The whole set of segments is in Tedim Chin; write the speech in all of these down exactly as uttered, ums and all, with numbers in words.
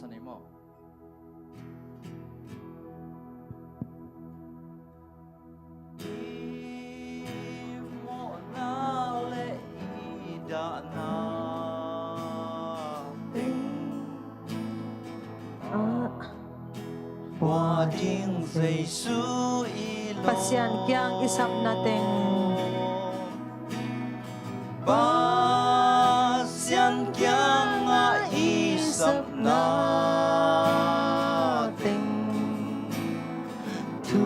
Sa ni maw? I mawhna le i dahna teng ah, pua ding Jesu i lo. Pasian kiang i sapna teng. Pasian kiangah i sapna teng, thu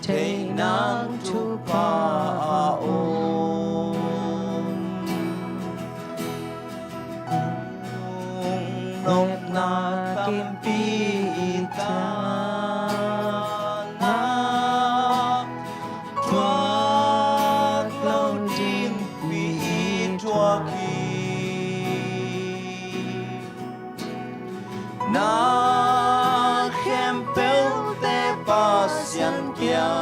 theihna'ng thupha a om. Nopna tampi i tanah, thuak lo dingpi i thuak hi. Na khempeuhte Pasian kiangah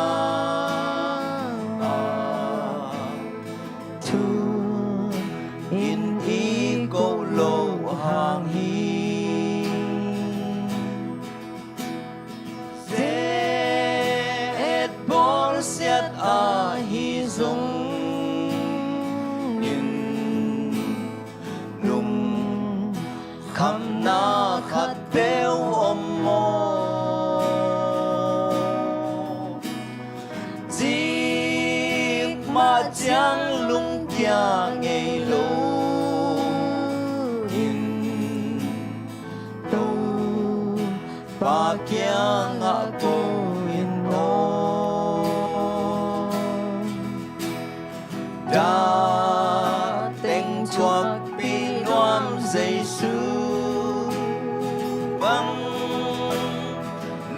thu in i koh loh hang hi. Ze-et bawlsiat ahi zongin, lungkhamna khat peuh om maw? Cikmah ciang lungkia ngei lo in, Topa kiangah ko in aw. Dah teng thuakpih nuam Jesu bang,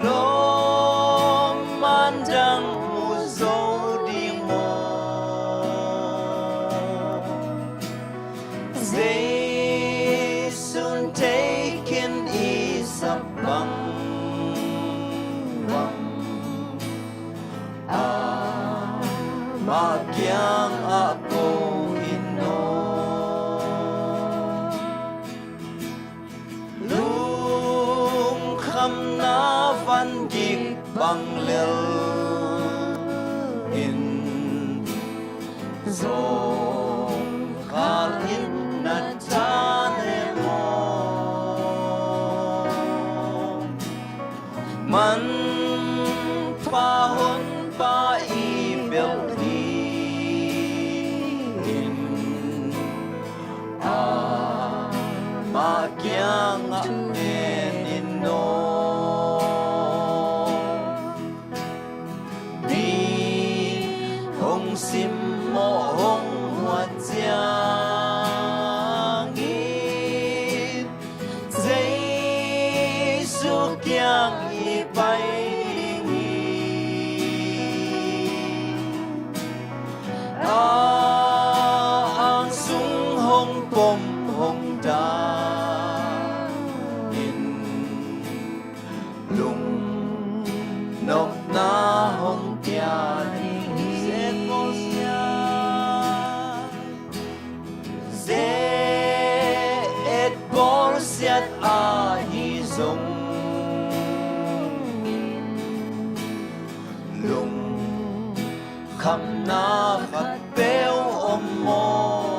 lawmman dang mu zo ding maw? Jesu'n thei khin i sap bangbang, amah kiangah ko in aw. Lungkhamna vangik bang lel in, zawngkhal in na than e maw? Manpha Honpa i belh dingin, amah kiangah ngen in aw. Mi hong simmawh hong huat ciangin, Jesu kiang i pai ding hi. A ang sung hong pom hong dam in, lungnopna hong pia ding hi. Ze-et bawlsiat ahi zongin, lungkhamna khat peuh om maw?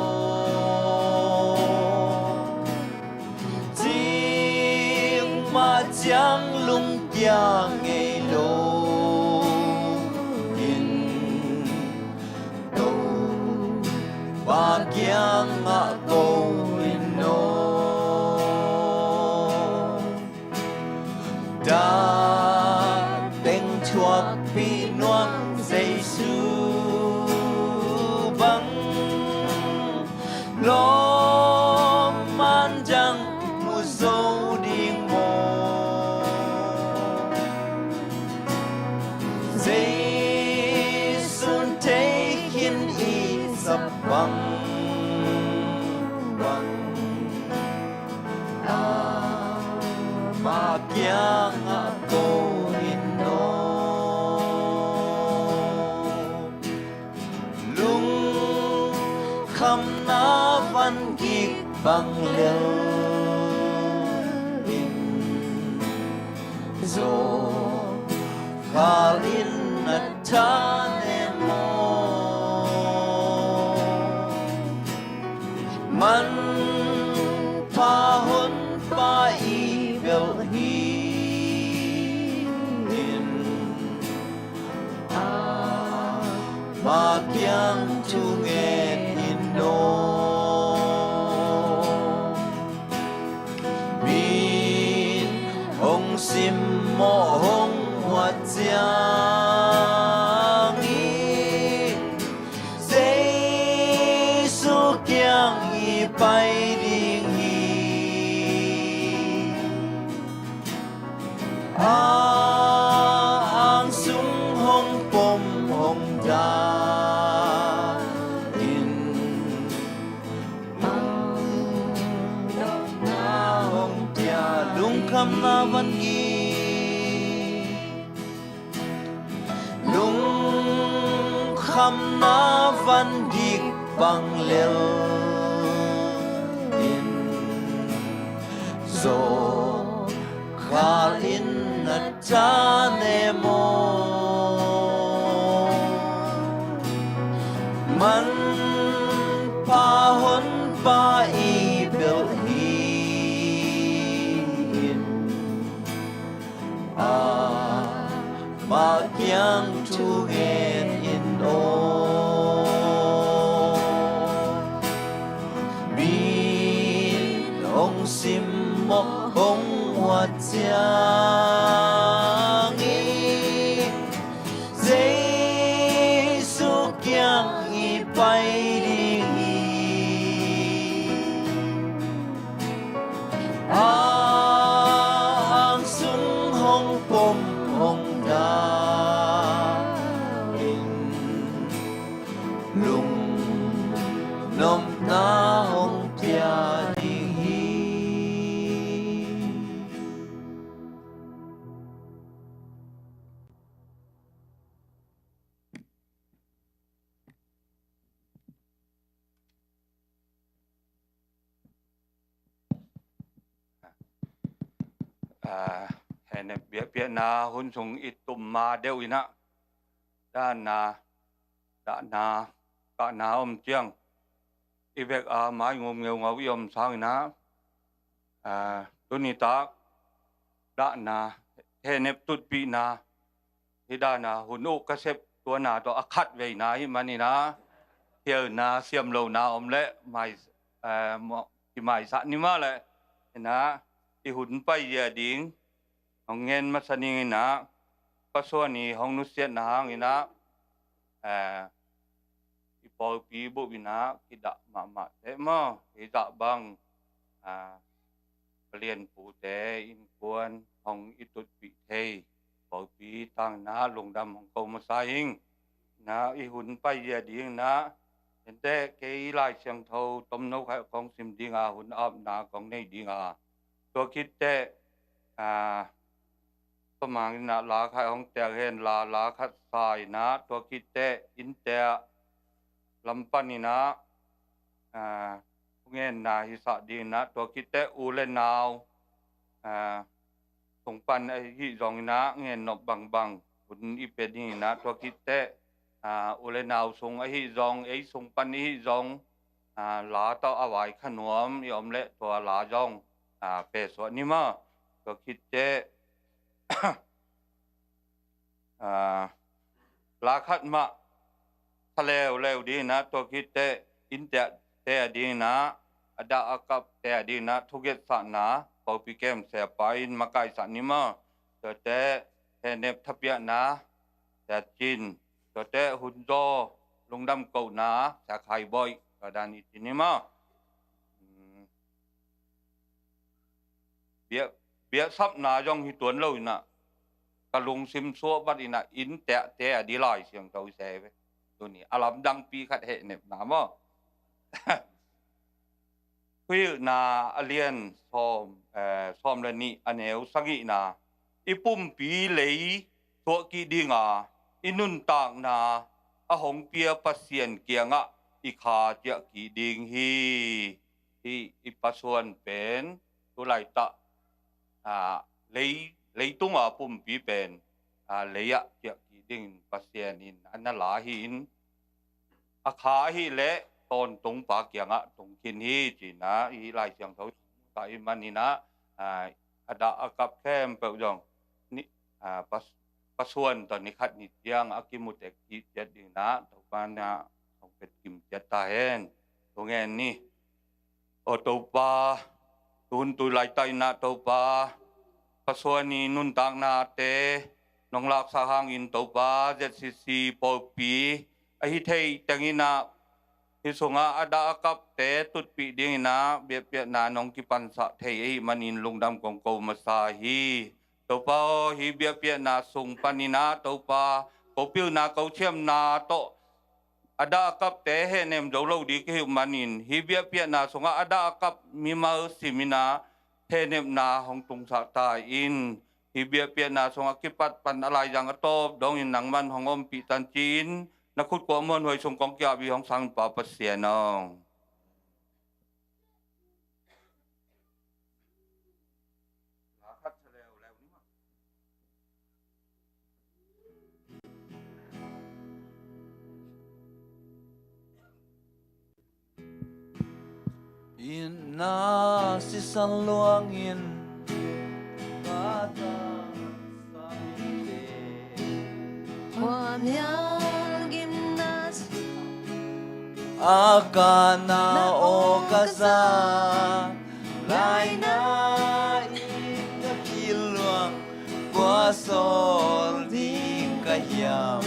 Cikmah ciang lungkia ngei lo in, Topa kiangah ko in aw. Dah teng thuakpih nuam Jesu bang, lawmman dang mu zo ding maw? Jesu'n thei khin i sap bangbang, amah kiangah ko in aw. Lungkhamna vangik bang lel Zawhkhal in na thanem aw. Manpha honpa i belh hi in, ama kiang thu ngen in aw. Min hong simmawh hong huat ciangin Jesu kiang i pai ding hi. A ang sung hong pom hong dal in, lungkhamna van gik, lungkhamna van gik bang lel in, zawhkhal in na thanem aw. Manpha honpa i belh hi in, ama kiang thu ngen in aw. Min hong simmawh hong huat ciangin Jesu kiang i pai ding hi. A ang sung hong pom hong dal in, lungnopna hong pia ding hi. Ah, hehnep biakpiakna hun sung i tum ma deuh in ah, dahna, dahna, kahna om ciang i vek a mai ngum ngeungau i om sang in ah, ah, tuni tak dahna, hehnep tutpihna, hih dahna hun uh ka sep tuana tawh a khat veina hi man in ah, khialna siam lohna om leh mai, eh, mawh, i maisak ni mah leh in ah, i hun pai zia ding hong ngen masa ning in ah, Pa Suan i hong nusiatna hang in ah, eh, i pawlpi bup in ah kidah mahmah teh maw, hih zah bang, ah, palianpute innkuan hong i tutpih thei pawlpi tang in ah lungdam hong ko masa ing. In ah i hun pai zia ding in ah, en teh kei Lai Siangtho tomno khat kong sim ding a, hun apna kong nei ding a, tua khit teh, ah, Pamang in ah la khat hong tel hen la, la khat sa in ah, tua khit teh innte ah lam pan in ah, ah, ngenna hisak ding in ah, tua khit teh u le nau, ah, sung pan ahi zong in ah, ngen nop bangbang hun i pia ding in ah, tua khit teh, ah, u le nau sung ahi zong, ei sung pan ahi zong, ah, la tawh a vaikha nuam i om leh tua la zong, ah, pe suak ni maw. Tua khit teh, ah, la khat mah tha leuleu ding in ah, tua khit teh innte ah te a ding in ah, a dah a kap te a ding in ah, thugetsakna pawlpi kemsiapa in makaisak ni maw. Tua teh hehnep thapiakna, tua cin, tua teh hun zaw lungdam kohna, sia Khai Bawi, tua dan i ci ni maw. Hmm. Biak, biaksapna zong hi tuan lo in ah, ka lungsim suah vat in ah, innte ah te a di Lai Siangtho i se ve. Tuni a lamdangpi khat hehnepna maw. Thuhilhna a lian sawm, eh, sawm le nih a neu sagihna, i pumpi lei suah kik ding a, i nuntakna a hong pia Pasian kiangah i kha ciah kik ding hi. Hih i Pa Suan pen tu laitak, ah, lei leitunga pumpi pen, aa, lei-ah ciah kik dingin Pasian in a na la hi-in, a kha ahih leh tawntungpa kiangah tung khin hi, ci-in ah hih Lai Siangtho sung ah i muh manin ah, aa, a dah a kap khempeuh zong ni, aa, pas-, pasuan tawh ni khat ni ciang a kimu tek kik ciat dingin ah Topa in ah hong pia kim ciat ta hen. Tua ngen ni. Aw Topa, tu hun tu laitak in ah Topa, pasuan i nuntaknate nong laksak hangin Topa, Z C C pawlpi ahi thei teng in ah hih sungah a dah a kapte tutpih dingin ah biakpiakna nong kipansah thei ahih manin lungdam kong ko masa hi. Topa aw, hih biakpiakna sung panin ah Topa, ko pilna ko thiamna tawh a dah a kapte hehnem zo lo ding ka hih uh manin, hih biakpiakna sungah a dah a kap mimal sim in ah hehnepna hong tungsak ta in, hih biakpiakna sungah kipat pan a laizang a tawp dongin nangman hong ompih tan ci-in na khut kuah muanhuai sung kong ki-ap hi, hong sangpa Pasian aw. Itna sisan luangin Khuamial gimna a kana aw ka za, laina in ka kiluang, kua sawl ding ka hiam?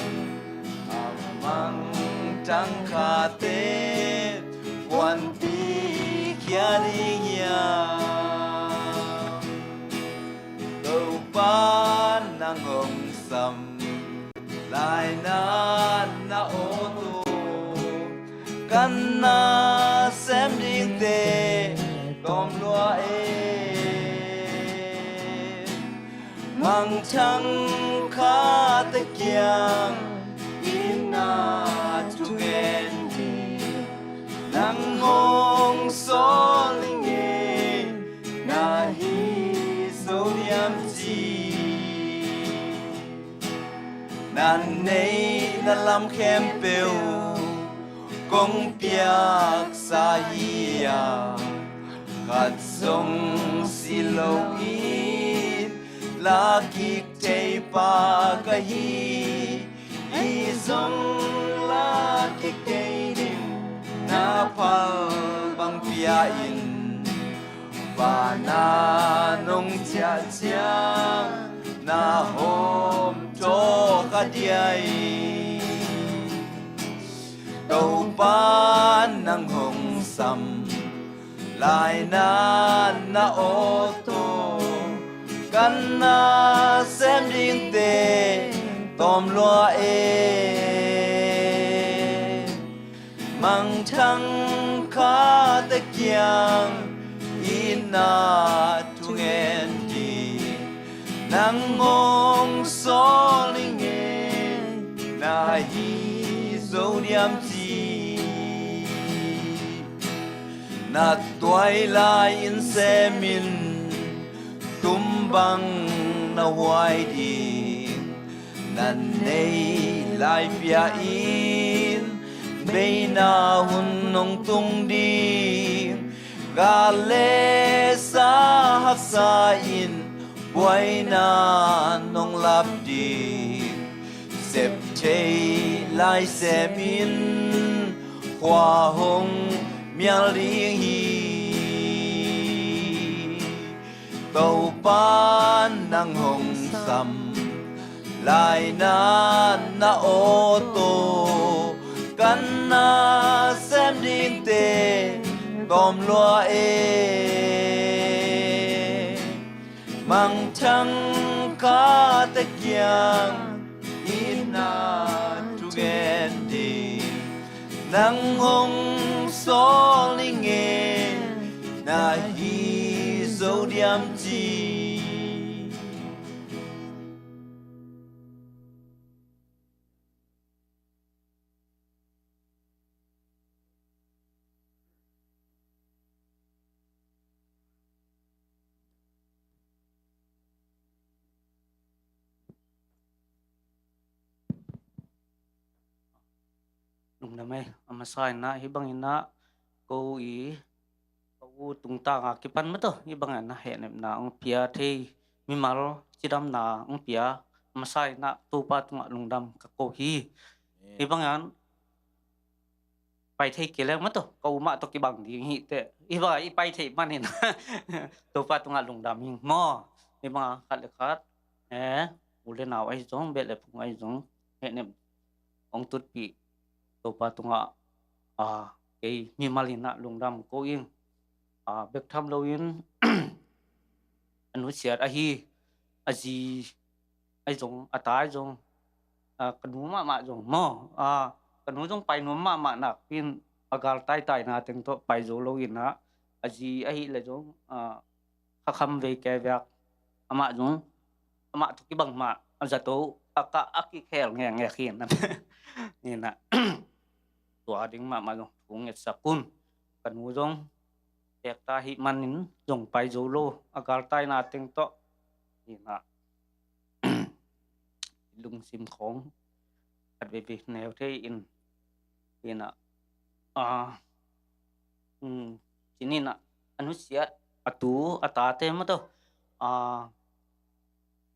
A mangthang khate kuanpih khia ding hiam? Topa nang hong sam, laina na awt uh, kan nasem dingte tawm lua e. Mangthang khate kiang itna thungen ding nang hong sawl ning e, na hi zo diam ci? Na neih na lam khempeuh kong piaksa hi a, khat zong si loin la kik thei pa ka hi. Hi zong la kik kei ding, na phal bang pia in, vana nong ciah ciang na hawm tawh ka diai. Topa nang hong sam, laina na awt uh, kan nasem dingte tawm lua e. Mangthang khate kiang itna thungen ding nang hong sawl ning e, na hi zo diam ci? Na tuai lai-in semin, tum bang na huai ding, na neih lai pia in, beina hun nong tung ding, gal le sa haksa in, buaina nong lap ding, sep thei lai semin, khua hong mial ding hi. Topa nang hong sam, laina na awt uh, kan nasem dingte tawm lua e. Mangthang khate kiang itna thungen ding nang hong sawl ning e, na hi zo diam ci? Lungdam ei, a masa in ah hih bangin ah ko i, ko u tungtang a kipan mah tawh hih bangin ah hehnepna hong pia thei, mimal cidamna hong pia, a masa in ah Topa tungah lungdam ka ko hi. Hih bangin pai thei kei leng mah tawh ka u mah tawh kibang ding hi teh. Hih bangin i pai thei manin Topa tungah lungdam hi maw. Hih bangin khat le khat, eh, u le nau ahi zong, beh le phung ahi zong, hehnep hong tutpih Topa tungah, ah, kei mimal in ah lungdam ko ing. Ah, bek tham loin a nusiat ahi, a zi ahi zong, a ta ahi zong, ah, ka nu mahmah zong maw, ah, ka nu zong pai nuam mahmah nakpi in a galtai taina teng tawh pai zo loin ah, a zi ahih leh zong, ah, kha kham vei kei vek, amah zong, amah tawh kibang mah a zato a ka a kikhel ngekngek hi in ah. Hi in ah, tua ding mahmah zong thu ngetsak un. Ka nu zong tekta hih manin zong pai zo lo, a galtaina teng tawh. Hi in ah, lungsim khawng khat veivei neu thei in, hi in ah, ah, um, ci ni in ah, a nusiat, a tu, a tate mah tawh, ah,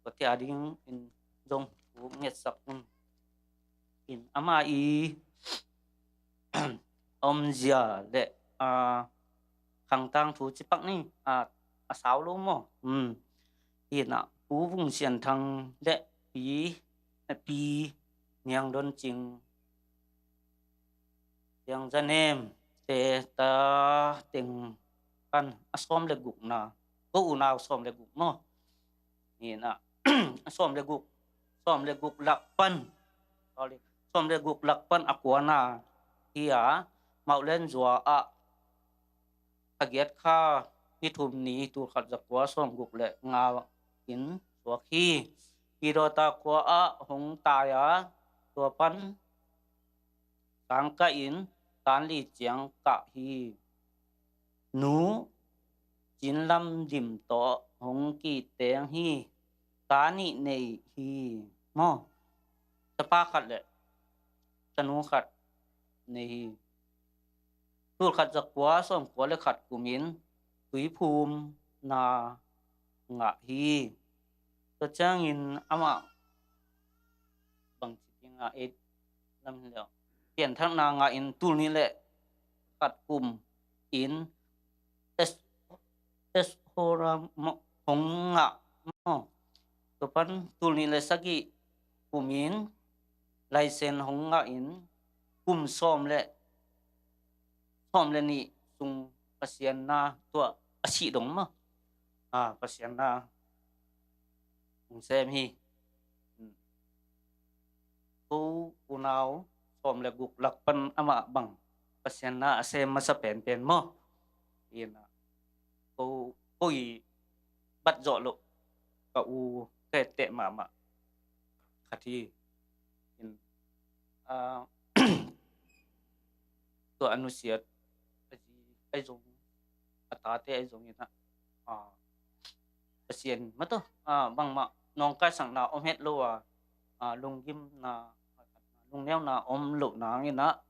tuate a dingin zong thu ngetsak un. In ama i omzia le, ah, khangtang thu cipak ni, ah, a sau lo maw. Hmm. Hi in ah Pu Vung Sian Thang le Pi, Pi Niang Don Cing, Siang Za Nem te ta teng pan a sawm le gukna, ko unau sawm le guk maw. Hi in ah, a sawm le guk, sawm le guk lak pan, sorry, sawm le guk lak pan a kuana hi a, Maulen Zua ah a giat kha ni thum ni, tul khat za kua sawm guk le nga in suak hi. Pi Dawta khua ah hong tai a, tua pan sang kah in tan li ciang kah hi. Nu Cin Lam Dim tawh hong kiteng hi. Ta nih nei hi. Maw, tapa khat le tanu khat nei hi. Tul khat za kua sawm kua le khat kumin tuiphumna ngah hi. Tua ciangin amah bangci ding a, ei lam hi leh pianthakna ngah in tul nih le khat kum in es-, Eshora hong ngah maw. Tua pan tul nih le sagih kumin laisen hong ngah in kum sawm le, sawm le nih sung Pasian na tua a sih dong maw. Ah, Pasian na hong sem hi. Hmm. Ko unau sawm le guk lak pan amah bang Pasian na a sem masa penpen maw. Hi in ah, ko, ko i bat zawh loh ka u ka etteh mahmah khat hi. In, ah, tua a nusiat a zi ahi zong, a tate ahi zongin ah, ah, Pasian mah tawh, ah, bangmah nawngkaisakna om het lo a, ah, lunggimna, lungneuna om loh nangin ah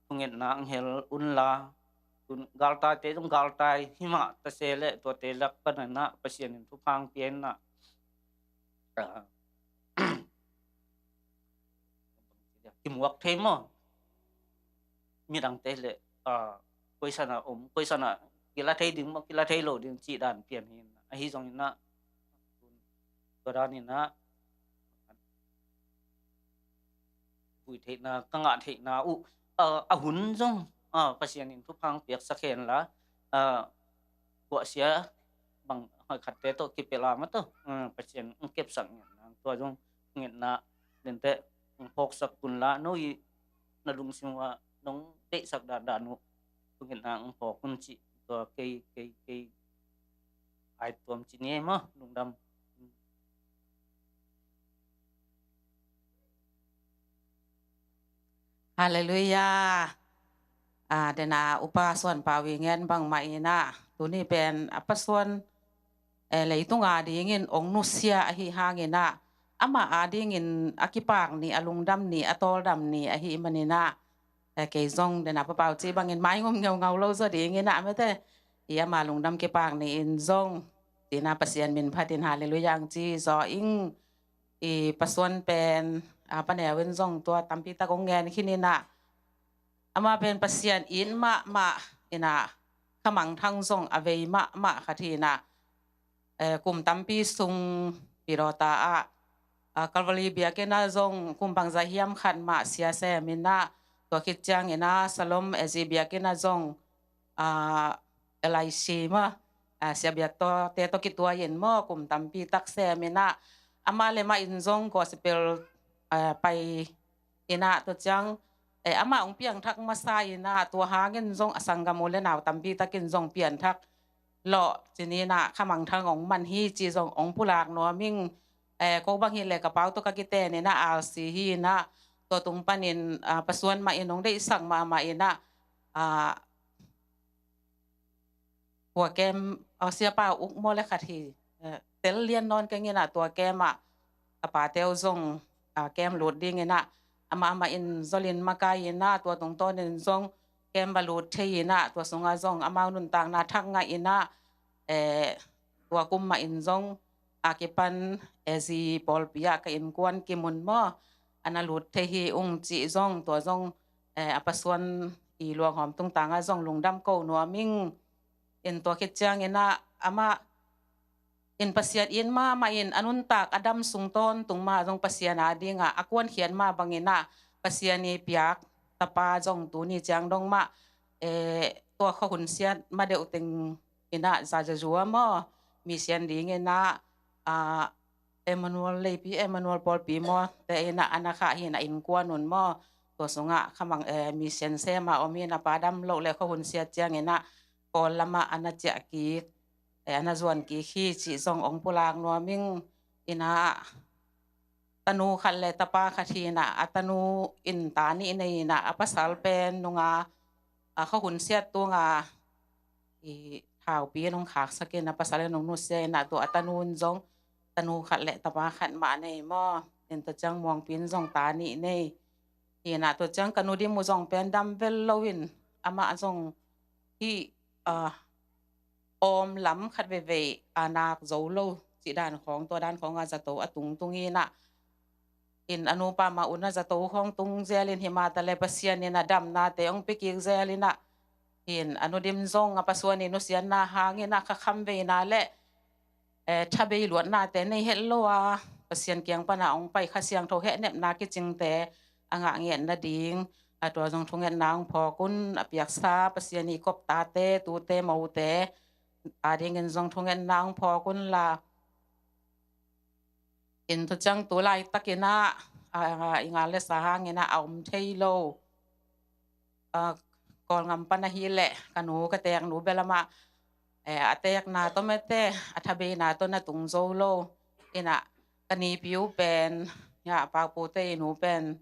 thungetna hong hel unla, tun galtaite zong galtai hi mah ta se leh tuate lak panin ah Pasian in thupha hong pia in ah, ah, kimuak thei maw. Midangte le, ah, koisan a om, koisan a kila thei ding maw, kila thei lo ding cih dan pian hi in ah, ahi zongin ah tua danin ah vui theihna, ka ngah theihna uh, ah, a hun zong, ah, Pasian in thupha hong piaksak hen la, ah, guahsia bang hoih khatte tawh kipelh a mah tawh, ah, Pasian hong kepsak ngen nang tua zong ngetna dente hong phawksak kun la, no i na lungsim uh a nong deihsak dandan uh thungetna hong phawk un cih tua kei, kei, kei ai tuam ci ni ei maw. Lungdam. Halleluiah. Ah, dena upa Suan Pau i ngen bangmah in ah tuni pen a Pa Suan, eh, leitung a dingin ong nusia ahi hangin ah, amah a dingin a kipak ni, a lungdam ni, a tawldam ni ahi manin ah, Eh, kei zong dena papau ci bangin mai ngum ngeungau lo zaw dingin ah mete. I ama lungdam kipak ni in zong tina Pasian min phatin halleluia ang ci zaw ing. I pasuan pen a paneu in zong tua tampi tak ong ngen khin in ah ama pen Pasian in mahmah in ah khamangthang zong a vei mahmah khat hi in ah, eh, kum tampi sung Pidawta ah, ah, Calvary biakinn ah zong kum bangzah hiam khat mah sia sem in ah, tua khit ciangin ah Salom A Z biakinn ah zong, ah, L I C maw, ah, sia biak tawh, te tawh kituai in maw, kum tampi tak sem in ah, amah le mah in zong gospel, ah, pai in ah tua ciang, eh, amah ong piangthak masa in ah tua hangin zong a sanggam u le nau tampi takin zong pianthak lawh ci ni in ah khamangthang ong man hi ci zong ong pulak nuam ing. Eh, ko bang hi le ka pau tawh ka kiten in ah R C hi in ah tua tung panin, ah, pasuan mah in ong deihsak mahmah in ah, ah, tua kem, ah, siapa uk maw le khat hi, eh, tel lian nawn keng in ah tua kem ah a pate uh zong, ah, kem lut ding in ah amah amah in zolin makai in ah tua tungtawn in zong kem va lut thei in ah tua sungah zong amau nuntakna thak ngah in ah, eh, tua kum mah in zong a kipan A Z pawlpi ah ka innkuan kimun maw, a na lut thei hi ung cih zong tua zong, eh, a pasuan i luanghawm tungtangah zong lungdam ko nuam ing. In tua khit ciangin ah amah in Pasian in mahmah in a nuntak a dam sung tawntung mah zong Pasian a dingah a kuankhiat mah bangin ah Pasian i piak tapa zong tuni ciang dong mah, eh, tua khuahun siat mah deuh teng in ah Zazazua maw, mission ding in ah, ah, Emmanuel Leipi, Emmanuel Pawlpi maw, te in ah a na khah hi in ah innkuan un maw, tua sungah khamang, eh, mission sem ah om hi in ah pa dam loh le khuahun siat ciangin ah Kawl lamah a na ciah kik, eh, a na zuan kik hi cih zong ong pulak nuam ing. In ah tanu khat le tapa khat hi in ah a tanu in ta nih nei in ah a pasal pen nunga, a khuahun siat tunga i thaupi in ong khaksak in a pasal in ong nusia in ah tua a tanu in zong tanu khat le tapa khat mah nei maw. In tua ciang Muangpi in zong ta nih nei hi in ah tua ciang ka nu dim uh zong pen dam vel lo in amah zong hi, ah, awm lam khat veivei a nak zo lo cih dan khawng, tua dan khawng a zato a tungtung in ah, in a nupa mah un a zato khawng tung zel in hi mah ta le Pasian in a damnate ong pia kik zel in ah, in a nu dim zong a pasuan i nusiatna hangin ah kha kham veina le, eh, tha bei luatnate nei het lo a Pasian kiang pana ong pai Kha Siangtho hehnepna kicingte a ngah ngiat nading, a tua zong thungetna ong phawk un, a piaksa Pasian i kop tate, tute, mote a dingin zong thungetna ong phawk un la. In tua ciang tu laitakin ah, ah, i ngal le sa hangin ah a om thei lo. Ah, Kawlgam pan ahih leh ka nu ka teek nu bel amah, eh, a teekna tawh mete, a thabeina tawh na tung zo lo. In ah ka nipi uh pen, ya, Pakpute i nu pen,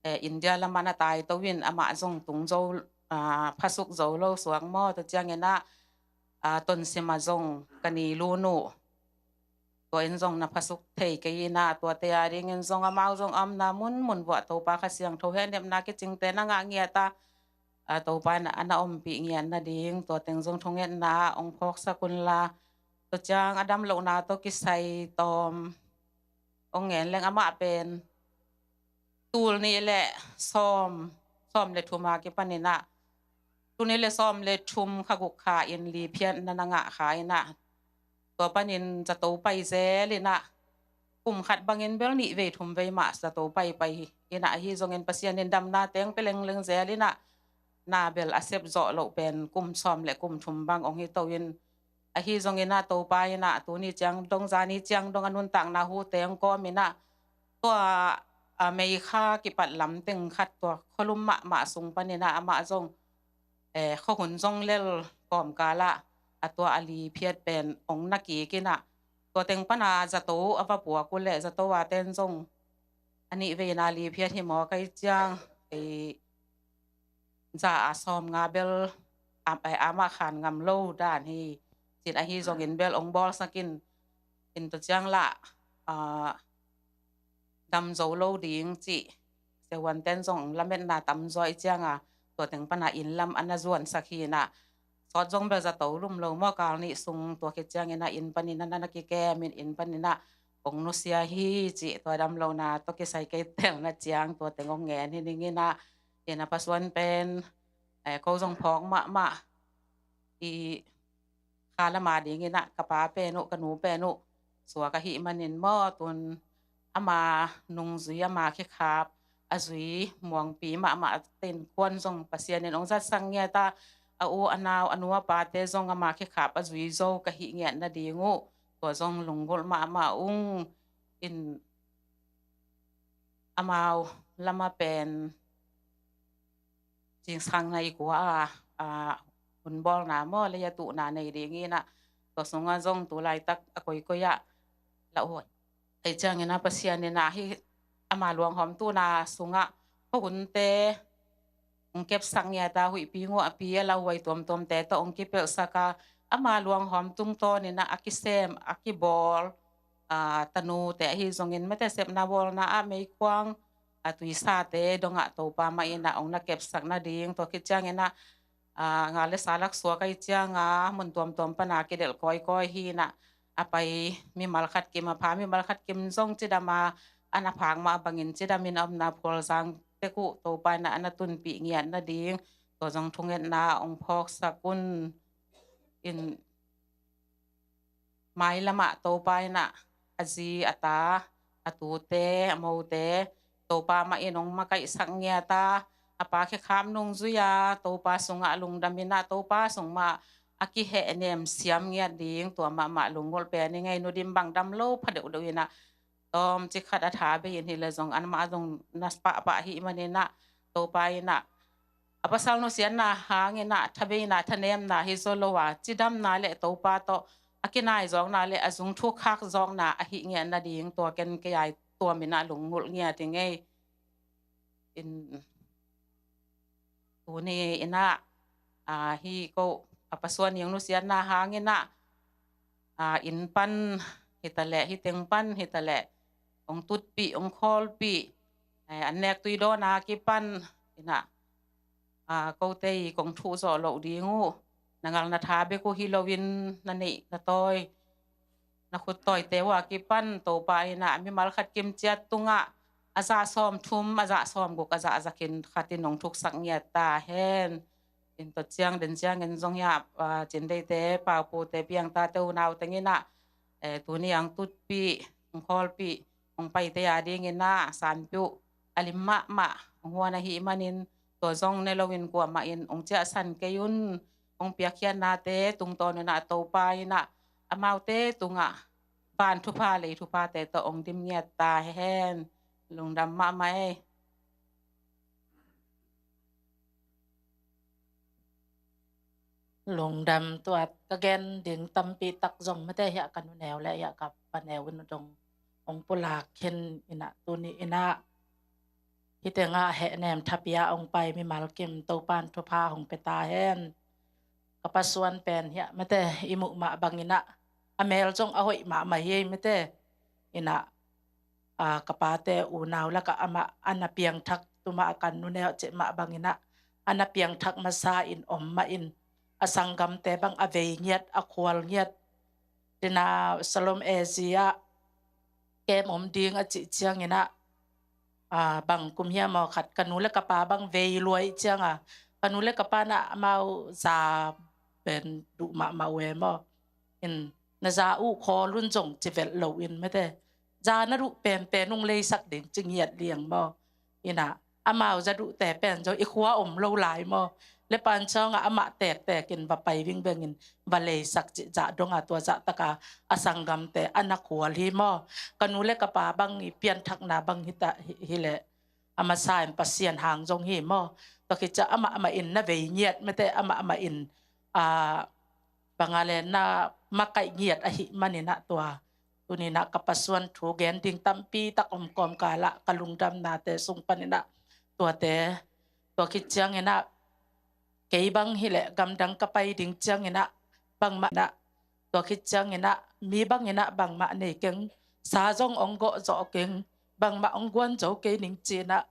eh, India lamah na taito in amah zong tung zo, ah, phasuk zo lo suak maw, tua ciangin ah, ah, Tonsim ah zong ka ni lu nu. Tua in zong na phasuk thei kei in ah, tuate a dingin zong amau zong a omna munmun vuah Topa Kha Siangtho hehnepna kicingte na ngah ngiat a, a, Topa in a na ompih ngiat nading, tua teng zong thungetna ong phawksak un la. Tua ciang a dam lohna tawh kisai tawm ong ngen leng amah pen tul nih le sawm, sawm le thum a kipan in ah, tul nih le sawm le thum kha guk kha in liphiatna na ngah kha in ah, tua panin zato pai zel in ah, kum khat bangin bel nih vei thum vei mah zato pai pai in ah, ahi zongin Pasian in damna teng pia lengleng zel in ah, na bel a sep zawh loh pen kum sawm le kum thum bang ong hi to in, ahi zongin ah Topa in ah tuni ciang dong, zani ciang dong a nuntakna hute ong kawm in ah, tua, a, Meikha kipat lam teng khat tua khualum mahmah sung panin ah amah zong, eh, khuahun zong lel kawmkal ah, a tua a liphiat pen ong na kik in ah, tua teng pana zato a va puak uh leh zato a ten zong a nih veina liphiat hi maw, kai ciang, eh, za a sawm nga bel, am, eh, amah khan ngam lo dan hi. Cin ahi zongin bel ong bawlsak in, in tua ciang lah, ah, dam zo lo ding cih Cehuan ten zong lametna tamzaw i cianga, tua teng pana inn lam a na zuansak hi inah, sawt zong bel zato lum lo maw, kal nih sung. Tua khit ciangin ah inn panin ah na kikem in, inn panin ah kong nusia hi cih tua damlohna tawh kisai kei telna ciang tua teng hong ngen hi ning inah, inn a pasuan pen, eh, ko zong phawk mahmah i kha lama ding inah, ka pa pen uh, ka nu pen uh suak ahih manin maw, tun ama nungzui, ama khekhap a zui muangpi mahmah, ten kuan zong Pasian in hong zatsak ngiat a, a u a nau, a nu a pate zong ama khekhap a zui zo ka hih ngiat nading uh, tua zong lunggulh mahmah ung. In amau lama pen cingsang nai kua a, a, hun bawlna maw, lei a tuhna nei ding inah, tua sungah zong tu laitak a koikoi ah lauhuai. Ei ciangin ah Pasian inah hih ama luanghawm tuhna sungah khuahunte hong kepsak ngiat a, huihpi nguahpi a lauhuai tuamtuamte tawh hong kipelhsak a, ama luanghawm tungtawn inah a kisem, a kibawl, a, tanute ahi zongin, mate, sepna bawlna ah meikuang, a, tuisate dongah Topa mah inah hong na kepsak nading, tua khit ciangin ah, a, ngal le sa laksuak ahi cianga mun tuamtuam pana kidelh kawikawi hi inah, a pai mimal khat kim, a pha mimal khat kim zong cidam a, a na phak mah bangin cidamin a omna Phualzang tek uh Topa inah a na tunpih ngiat nading, tua zong thungetna hong phawksak un. In mailamah Topa inah a zi, a ta, a tute, a mote Topa mah in hong makaihsak ngiat a, a pa khekhap nungzui a Topa sungah lungdam inah, Topa sung mah a kihehnem siam ngiat ding, tua mahmah lunggulh pen i ngei. Nu Dim bang dam lo pha deuhdeuh inah, tawmcik khat a tha bei in hi le zong, amah zong na pahpah ahih manin ah, Topa inah a pasal nusiatna hangin ah thabeina, thanemna hi zaw lo a, cidamna le Topa tawh a kinaizawkna le a zung thukkhak zawkna ahih ngiat nading, tua ken kei a i tuam inah lunggulh ngiat i ngei. In tuni inah, a, hih ko a pasuan ing nusiatna hangin ah, a, inn pan hitaleh, hih teng pan hitaleh, hong tutpih, hong khawlpih, eh, an nek tui dawn a kipan inah, a, kote i kong thuh zawh loh ding uh, na ngal na tha bek uh hi loin, na neih na tawi, na khuttawite uh a kipan Topa inah mimal khat kim ciat tungah a zah sawmthum, a zah sawmguk, a zah za khin khat in hong thuksak ngiat ta hen. In tua ciang den ciangin zong hiah, a, Cindeite, Paupute, Piangtate unau teng inah, eh, tuni ang tutpih, hong khawlpih, hong paite a ding inah sanpih uh a lim mahmah hong huan ahih manin, tua zong ne loin kuamah in hong ciahsan kei un. Hong piakkhiatnate tungtawn inah Topa inah amaute tungah van thupha, lei thuphate tawh hong dim ngiat ta hen. Lungdam mahmah ei. Lungdam. Tua ka gen ding tampi tak zong mate, hiah ka nuneu le hiah ka paneu in dong hong pulak khin inah, tuni inah hih tengah hehnem thapia hong pai mimal kim Topan thupha hong pia ta hen. Ka pasuan pen hiah mate, i muh mah bang inah a mel zong a hoih mahmah hi ei mate. Inah, a, ka pate unau lakah amah a na piangthak, tumah a ka nuneu cih mah bang inah a na piangthak masa in om mah in, a sanggamte bang a vei ngiat, a khual ngiat. Tina Salom A Z ah kem om ding a cih ciang inah, a, bang kum hiam aw khat, ka nu le ka pa bang vei lua i cianga, ka nu le ka pa na amau za pen duh mahmah uh e maw. In na za uh khawl un zong ci velh lo in mate. Za na duh penpen hong leisak ding ci ngiat liang maw. Inah amau za duhte pen zong i khua om lo lai maw. Le pan ciangah amah tektek in va pai vingveng in va leisak cih zah dongah tua zahtaka a sanggamte a na khual hi maw. Ka nu le ka pa bang i pianthakna bang hita hi, hileh a masa in Pasian hang zong hi maw. Tua khit ciah amah amah in na vei ngiat mate, amah amah in, a, banga le na makaih ngiat ahih man inah tua tuni inah ka pasuan thu gen ding tampi tak om kawmkal ah ka lungdamnate sung pan inah tuate, tua khit ciang inah kei bang hileh gamdang ka pai ding ciang inah bangmah inah, tua khit ciang inah mi bang inah bangmah nei keng, sa zong ong gawh zawh keng, bangmah ong guan zo kei ning ci inah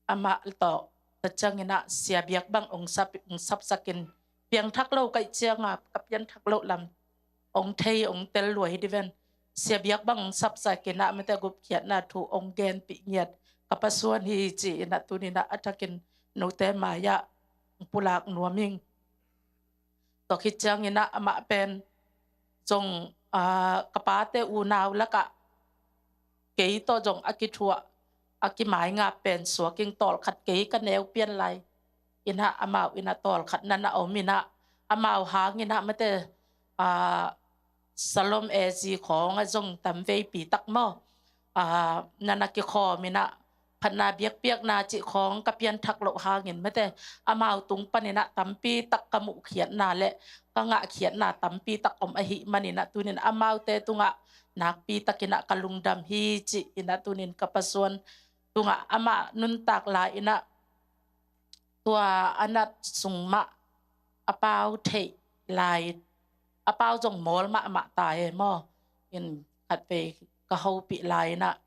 amah tawh tua ciangin ah Sia Biak bang ong sap, ong sapsakin, piangthak lo ka hih ciangin ka pianthak loh lam ong thei, ong tel lua hi diven. Sia Biak bang ong sapsakin ah mate gupkhiatna thu ong genpih ngiat ka Pa Suan hi ci-in ah tuni-in ah a thakin note mai-ah ong pulak nuam ing. Tua khit ciangin ah amah pen zong, aa, ka pate unau lakah kei tawh zong a kithuah, a kimaingap pen suak ing. Tawlkhat kei ka neu pian lai in ah amau in ah tawlkhat na na om in ah, amau hangin ah mate, aa, Shalom A G khawng ah zong tam veipi tak maw, aa, na na kikhawm in ah, phatna biakpiakna cih khawng ka pianthak loh hangin mate, amau tung panin ah tampi tak ka muhkhiatna le ka ngahkhiatna tampi tak om ahih manin ah tuni-in amaute tungah nakpi takin ah ka lungdam hi ci-in ah tuni-in ka Pa Suan tungah amah nuntak lai-in ah tua a nat sung mah a pau theih lai, a pau zong mawl mahmah ta e maw. In khatvei ka hopih lai-in ah,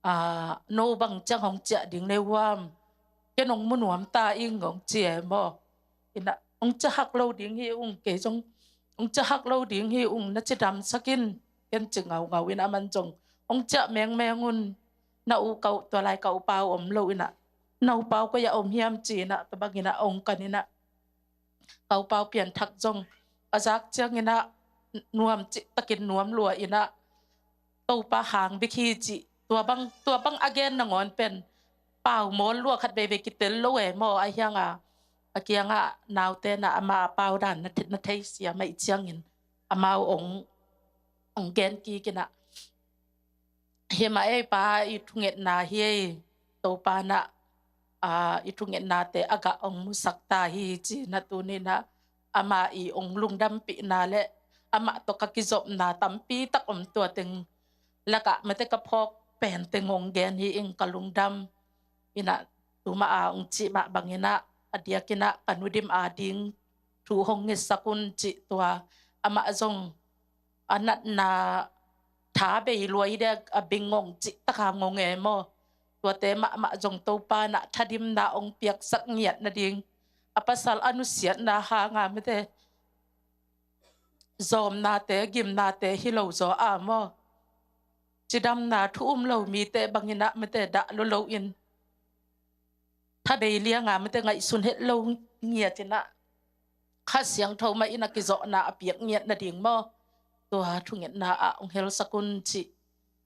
aa, no bang ciang hong ciah ding nei uam, ken hong mu nuam ta ing hong ci e maw. In ah hong ciah hak lo ding hi ung, kei zong hong ciah hak lo ding hi ung, na cidamsak in, ken ci ngaungau in ah aman zong hong ciah mengmeng un. Na u ka u, tua lai ka u pau om lo in ah, na u pau koi ah om hiam ci-in ah tua bangin ah ong kan in ah, ka u pau pianthak zong a zak ciangin ah nuam cih takin nuam lua in ah Topa hang bek hi cih, tua bang, tua bang a gen nangawn pen pau mawl lua, khat veivei kitel lo e maw. A hiang a, a kiang ah naute na ama pau dan na the-, na theisiam ahih ciangin amau ong, ong gen kik in ah, hi mah ei pa, i thungetna hi ei, Topa na, aa, i thungetnate a gah ong musak ta hi ci-in ah tuni-in ah amah i ong lungdampihna le amah tawh ka kizopna tampi tak om, tua teng lakah mate ka phawk pen teng ong gen hi ing, ka lungdam in ah, tu mah a ong cih mah bangin ah a diakin ah ka nu Dim a ding thu hong ngetsak un cih, tua amah zong a natna tha bei lua hi dek, a bing ngong cih tak a ngong e maw. Tuate mahmah zong Topa na thadimna ong piaksak ngiat nading, a pasal a nusiatna hang a mate zawmnate, gimnate hi lo zaw a maw, cidamna thu um lo mite bangin ah mate dah lo lo in, tha bei liang a mate ngaihsun het lo ngiat in ah, Kha Siangtho mah in a kizawhna a piak ngiat nading maw, tua thungetna ah ong helsak un cih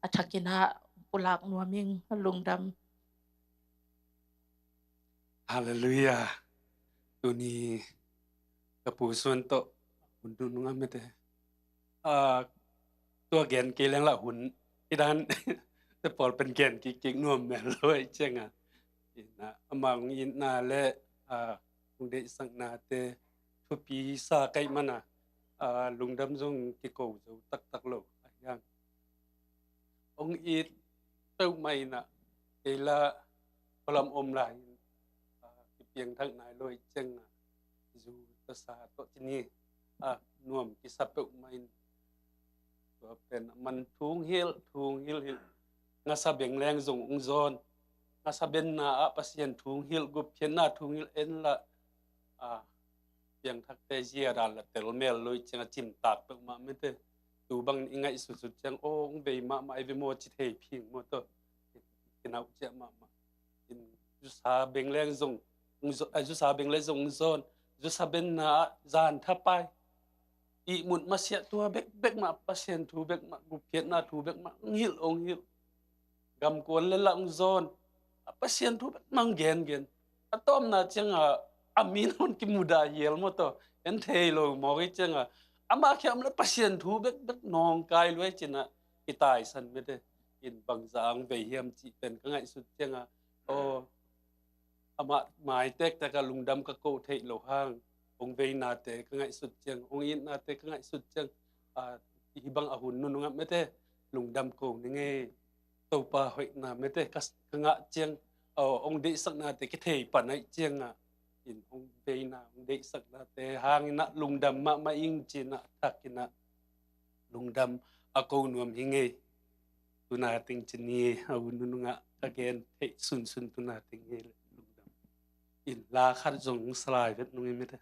a thakin ah pulak nuam ing, lungdam. Halleluiah. Tuni ka Pu Suan tawh hun nunung a mate, a, tua gen kei leng lah hun i dan te pawl pen gen kik kik nuam mel lo ahih ciang a, in ah, amah ong itna le, a, ong deihsaknate thupi sa ka hih man a, a, lungdam zong kiko zo taktak lo. A hiang ong it peuhmah in ah, kei lah khualam om lai in, a, kipiangthak nai lo ahih ciang a, zu tawh sa tawh ci ni, a, nuam kisa peuhmah in, tua pen a man thu ong hilh, thu ong hilh hilh. Ngasa beng leng zong ong zawn. Ngasa benna ah Pasian thu ong hilh, gupkhiatna thu ong hilh, en lah, a, piangthakte zia dan la tel mel lo ahih ciang a cimtak peuhmah mate. Tu bang i ngaihsutsut ciang, aw, ong vei mahmah i ve maw ci thei phing maw tawh. Kinauh ciah mahmah. In zusa beng leng zong, ong zo-, a, zusa beng leng zong ong zawn. Zusa benna ah zan thapai, ihmut masiah tua bekbek mah, Pasian thu bek mah, gupkhiatna thu bek mah ong hilh, ong hilh. Gamkuan le lah ong zawn. A, Pasian thu bek mah ong gengen. A tawpna ciang a, a min hon kimudah hial maw tawh, en thei lo mawk ahih ciang a, amah khempeuh le Pasian thu bekbek nawngkai lua ahih ciang a, kitaisan mate. In bangzah ong vei hiam cih pen ka ngaihsut ciang a, aw, amah mai tektek a lungdam ka ko theih loh hang, ong veinate ka ngaihsut ciang, ong itnate ka ngaihsut ciang, a, hih bang a hun nunung ah mate, lungdam ko ning ei. Topa hoihna mate ka, ka ngah ciang, aw, ong deihsaknate kithei pan ahih ciang a, in ong veina, ong deihsaknate hangin ah lungdam mahmah ing ci-in ah a thakin ah lungdam a ko nuam hi ing ei. Tuna teng ci ni, a u nunung ah ka gen theih sunsun tuna teng hi leh lungdam. In la khat zong salai vet nung i mite.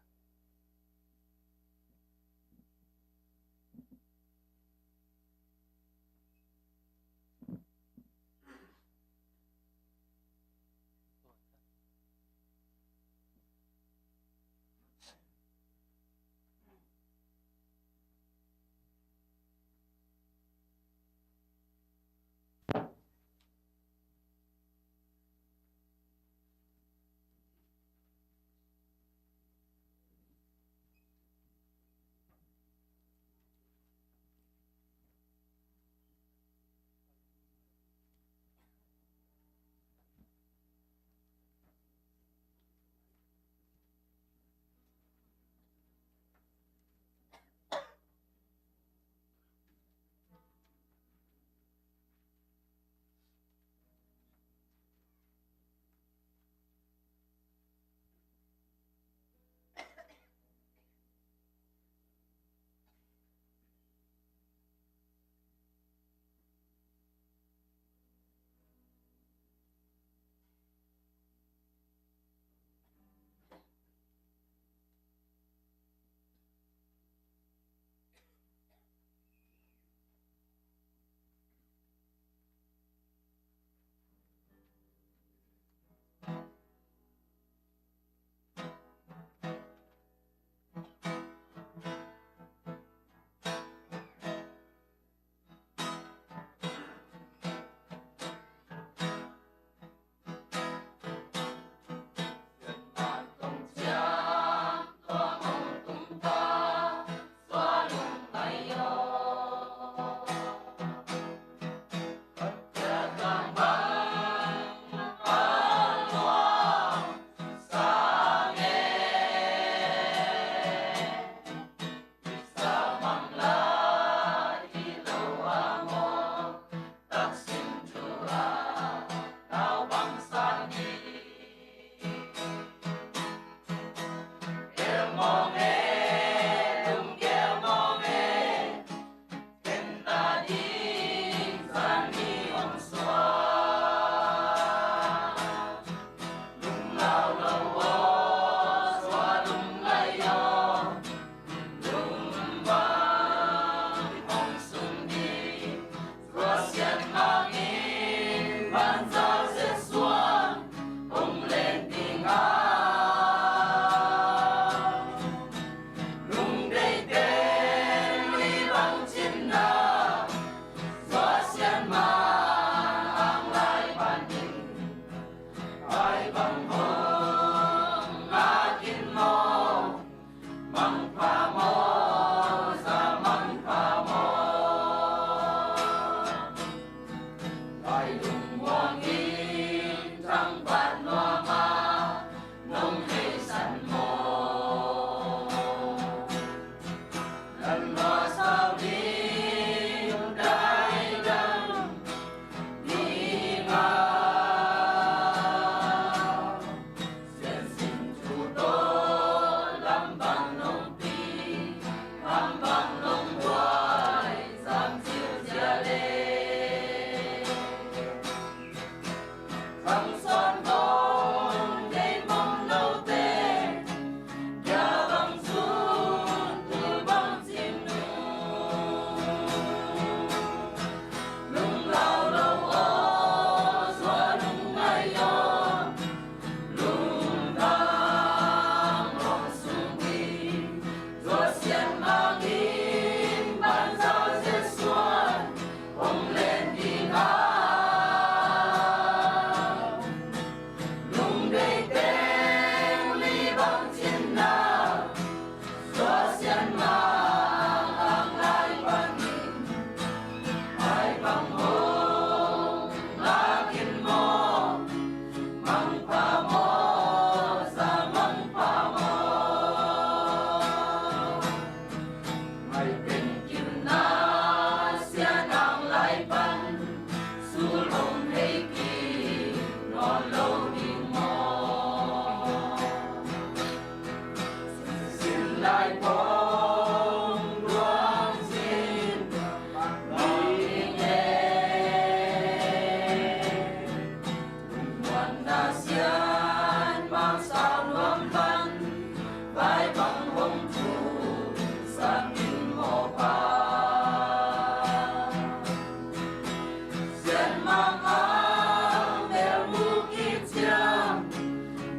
Ang bel mu kiciam,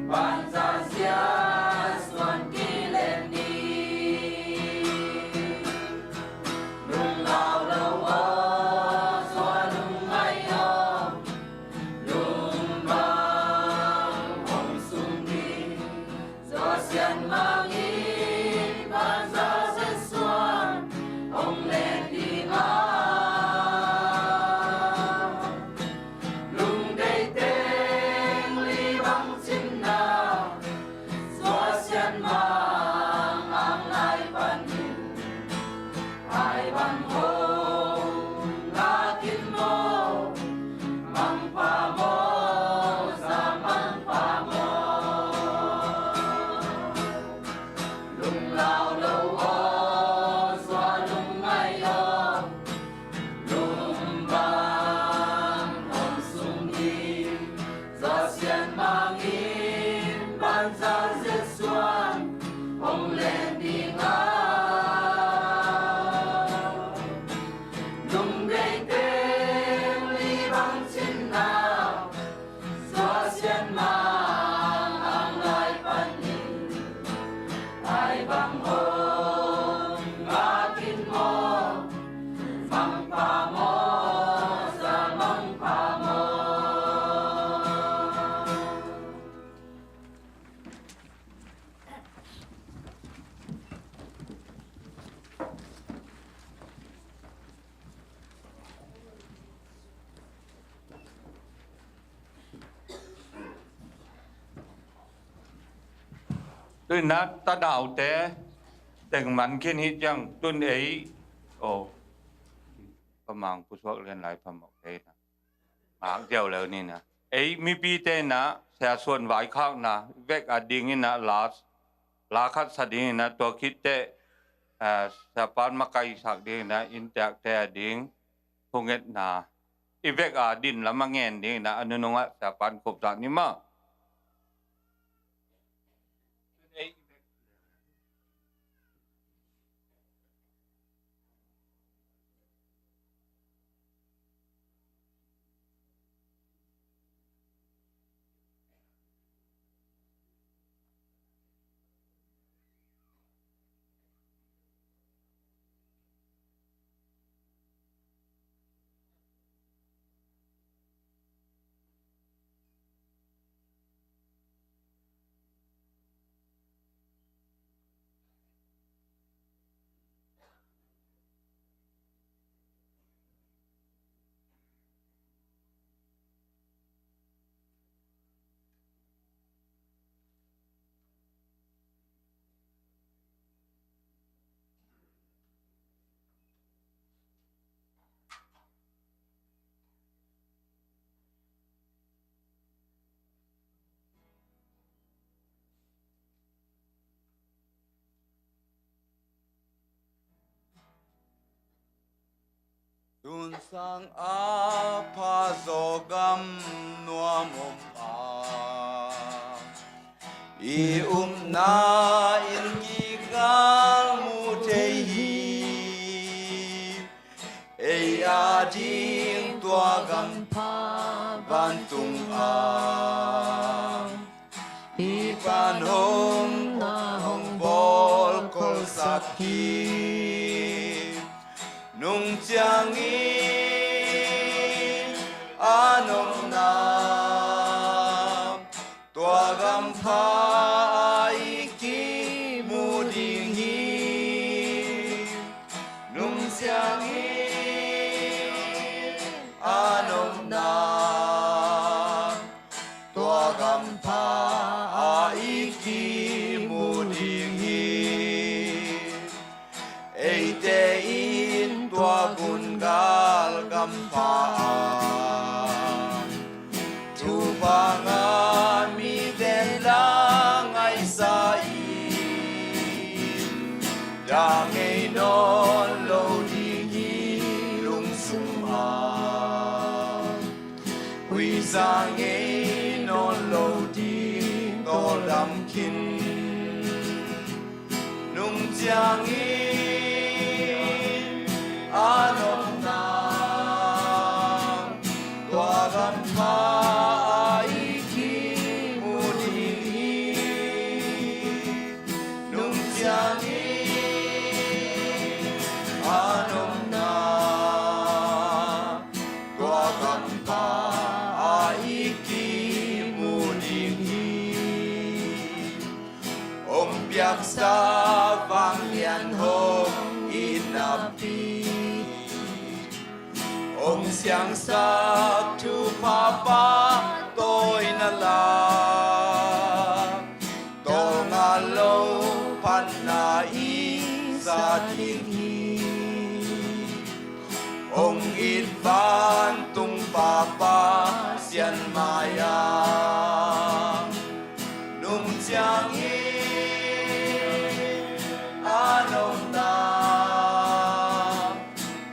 banza zia suan kilem ni. Lunglau lo aw, zua lungngai aw, lung bang hong sung ni. Zua sian mangin banza zia suan hong len ding a, lungdei teng li bang cinna, zua sian mang ang lai panin. Ai bang hong ngak in maw, mangpha maw, za mangpha maw. Lunglau lo aw, zua lungngai aw, lung bang hong sung ni. Zua sian mangin banza zia suan hong len ding a, lungdei teng li bang cinna, zua sian mang ang lai panin. Ai bang hong ngak in maw, mangpha maw, za mangpha maw. Tun na tanaute teng man khin hi ciang tun ei, oh, pamang pusuak lian lai pamawh kei na. Mang diau leu ni na. Ei mipite na, sia suan vaikhakna vek a dingin na, la, la khat sa dingin na, tua khit teh, ah, sia pan makaisak dingin na, innteekte a ding thungetna i vek a din lam a ngen dingin na, a nunungah sia pan khupsak ni maw. Tun sang a pha zaw gam nuam om a, i upna in kikal mu thei hi. Ei a ding tua gam pha vantung a, i pan hong, hong bawl kolsak hi. Nung ciangin a nopna, tua gam pha a i kimu ding hi. Nung ciangin a nopna, tua gam pha a i kimu ding hi. Eite in tua gun gal gam pha a, thupha ngah mite la ngaihsa in, dah ngei nawn lo ding hi lungsung a. Huih za ngei nawn lo ding tawldam khin. Nung ciangin a nopna, tua Gampa ah i kimu ding hi. Nung ciangin a nopna, tua gampa ah i kimu ding hi. Hong piaksak vanglian hong itnapi, hong siangsak thupha pahtawi na la, tawlnga lo phatna i za ding hi. Hong it vantung Pa Pasian mai-ah, nung ciangin a nopna,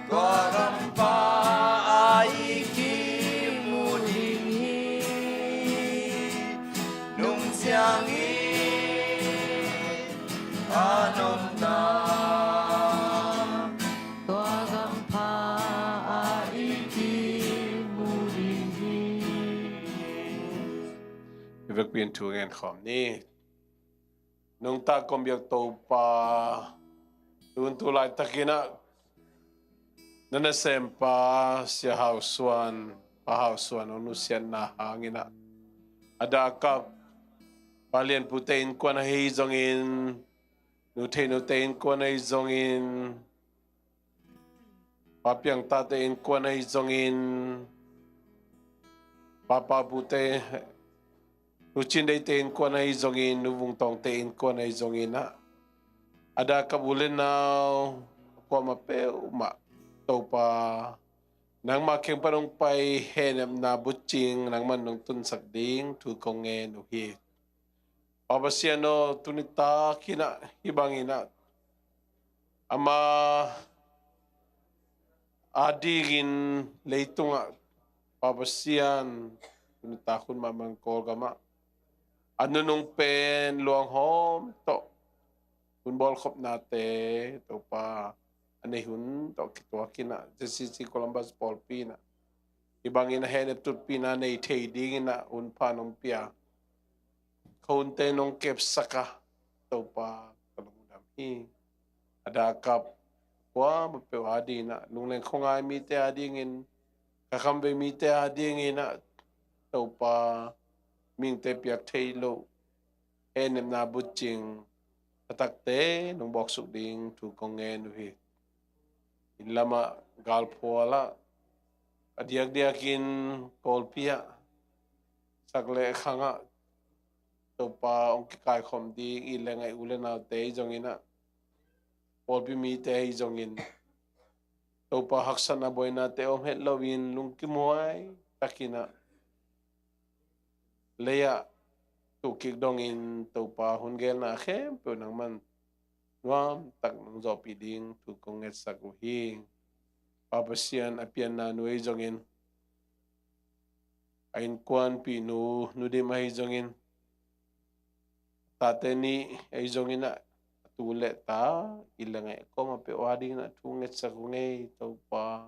tua gampa ah i kimu ding hi. Nung ciangin a nopna, tua gampa ah i kimu ding hi. I vekpi in thu ngen khawm ni. Nungta kong biak Topa, tun tu laitakin ah na nasempa Sia Hau Suan, Pa Hau Suan hong nusiatna hangin ah, a dakap Pa Lian Pu te innkuan ahi zongin, Nu Thei Nu te innkuan ahi zongin, Pa Piang Ta te innkuan ahi zongin, Pa Pa Pu te, Nu Cin Dei te innkuan ahi zongin, Nu Vung Tawng te innkuan ahi zongin ah, a dakap u le nau kuamah peuhmah Topa, nangma kiang pan hong pai hehnepna bucing nangman nong tunsak ding thu kong ngen uh hi. Pa Pasian aw, tuni takin ah hih bangin ah ama adingin leitungah, Pa Pasian, tuni tak hun mahmah Kawlgamah a nunung pen luanghawm tawh hun bawlkhopnate, Topa, a nei hun tawh kituakin ah, J C C Columbus pawlpi in ah hih bangin a hehnep tutpihna nei thei dingin ah hunpha nong pia, ka hunte nong kepsak a, Topa, ka lungdam hi. A dakap kuamah peuh adingin ah, lungleng khuangai mite adingin, ka khamvei mite adingin ah, Topa, mihingte piak thei loh hehnepna bucing a takte nong bawksuk ding thu kong ngen uh hi. Inn lamah, galphualah, a diakdiakin Kawlpi ah, sak le khangah, Topa, hong kikaikhawm ding it le ngaih u le naute ahi zongin ah, pawlpi mite ahi zongin, Topa, haksatna buainate om het loin lungkimhuai takin ah lei-ah tuh kik dongin, Topa, hun gelna khempeuh nangman nuamtak nong zawhpih ding thu kong ngetsak uh hi. Pa Pasian, a pianna nu ahi zongin, a innkuanpihnu Nu Dim ahi zongin, tate nih ahi zongin ah, a tu le ta, it le ngaih kuamah peuh adingin ah thu ngetsak uh ngei, Topa.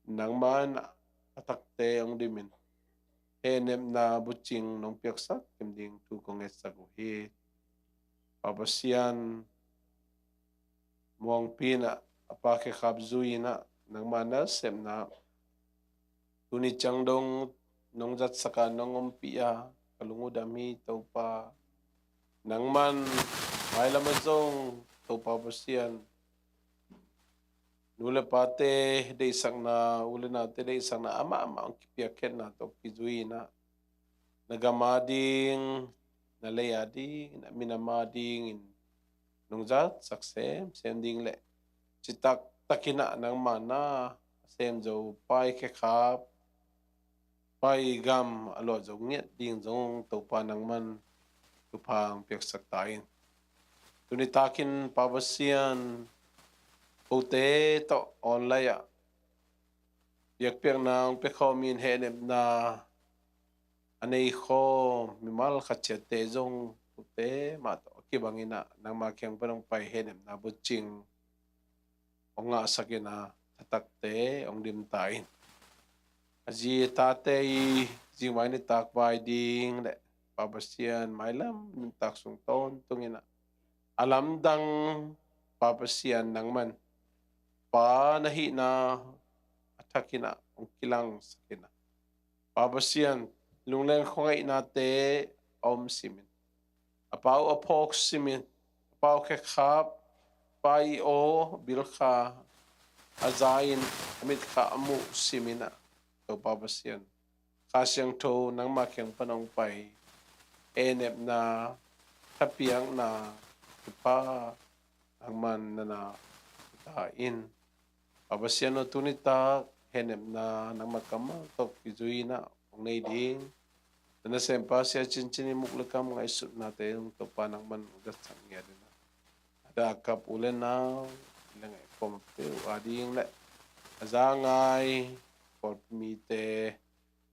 Nangman a takte hong dimin hehnepna bucing nong piaksak kim ding thu kong ngetsak uh hi. Pa Pasian, Muangpi in ah a pa Khe Khap zui in ah, nangma nasepna tuni ciang dong nong zatsak a, nong ompih a, ka lung uh dam hi, Topa. Nangman mailam ah zong, Topa Pasian, nu le pate deihsakna, u le naute deihsakna amah amah hong kipiakkhiatna tawh kizui in ah, na gam ading, na lei ading, na minam adingin nong zatsak semsem ding le citak takin ah nangma na a sem zo pa Khe Khap, pa gam a luah zo ngiat ding zong, Topa, nangman thupha hong piaksak ta in. Tuni takin, Pa Pasian, kote tawh online ah biakpiakna hong pia khawmin hehnepna a nei khawm mimal khat ciatte zong, kote mah tawh kibangin ah nangma kiang pan hong pai hehnepna bucing hong ngahsak in ah, a takte hong dim ta in. a zi a tate i zingvai nitak vai ding le Pa Pasian mailam nuntak sung tawntung in ah, a lamdang Pa Pasian nangman Pa na hihna a thak in ah hong kilangsak in ah, Pa Pasian lungleng khuangaihnate a om simin, a pau a phawk simin, a pau khekhap, Pa i aw bilkha a za in a mitkha a muh simin ah, Topa Pasian, Kha Siangtho nangma kiang pan hong pai hehnepna, thapiakna, Pa nangman na na ta in. Pa Pasian aw, tuni tak hehnepna nangma kammal tawh kizui in ah hong nei ding, na nasempa Sia Cincin i muk le kam ngaihsutnate zong Topa nangman hong zatsak ngiat in ah, a dah kap u le nau le ngaih kuamah peuh a ding le a za ngai pawlpi mite,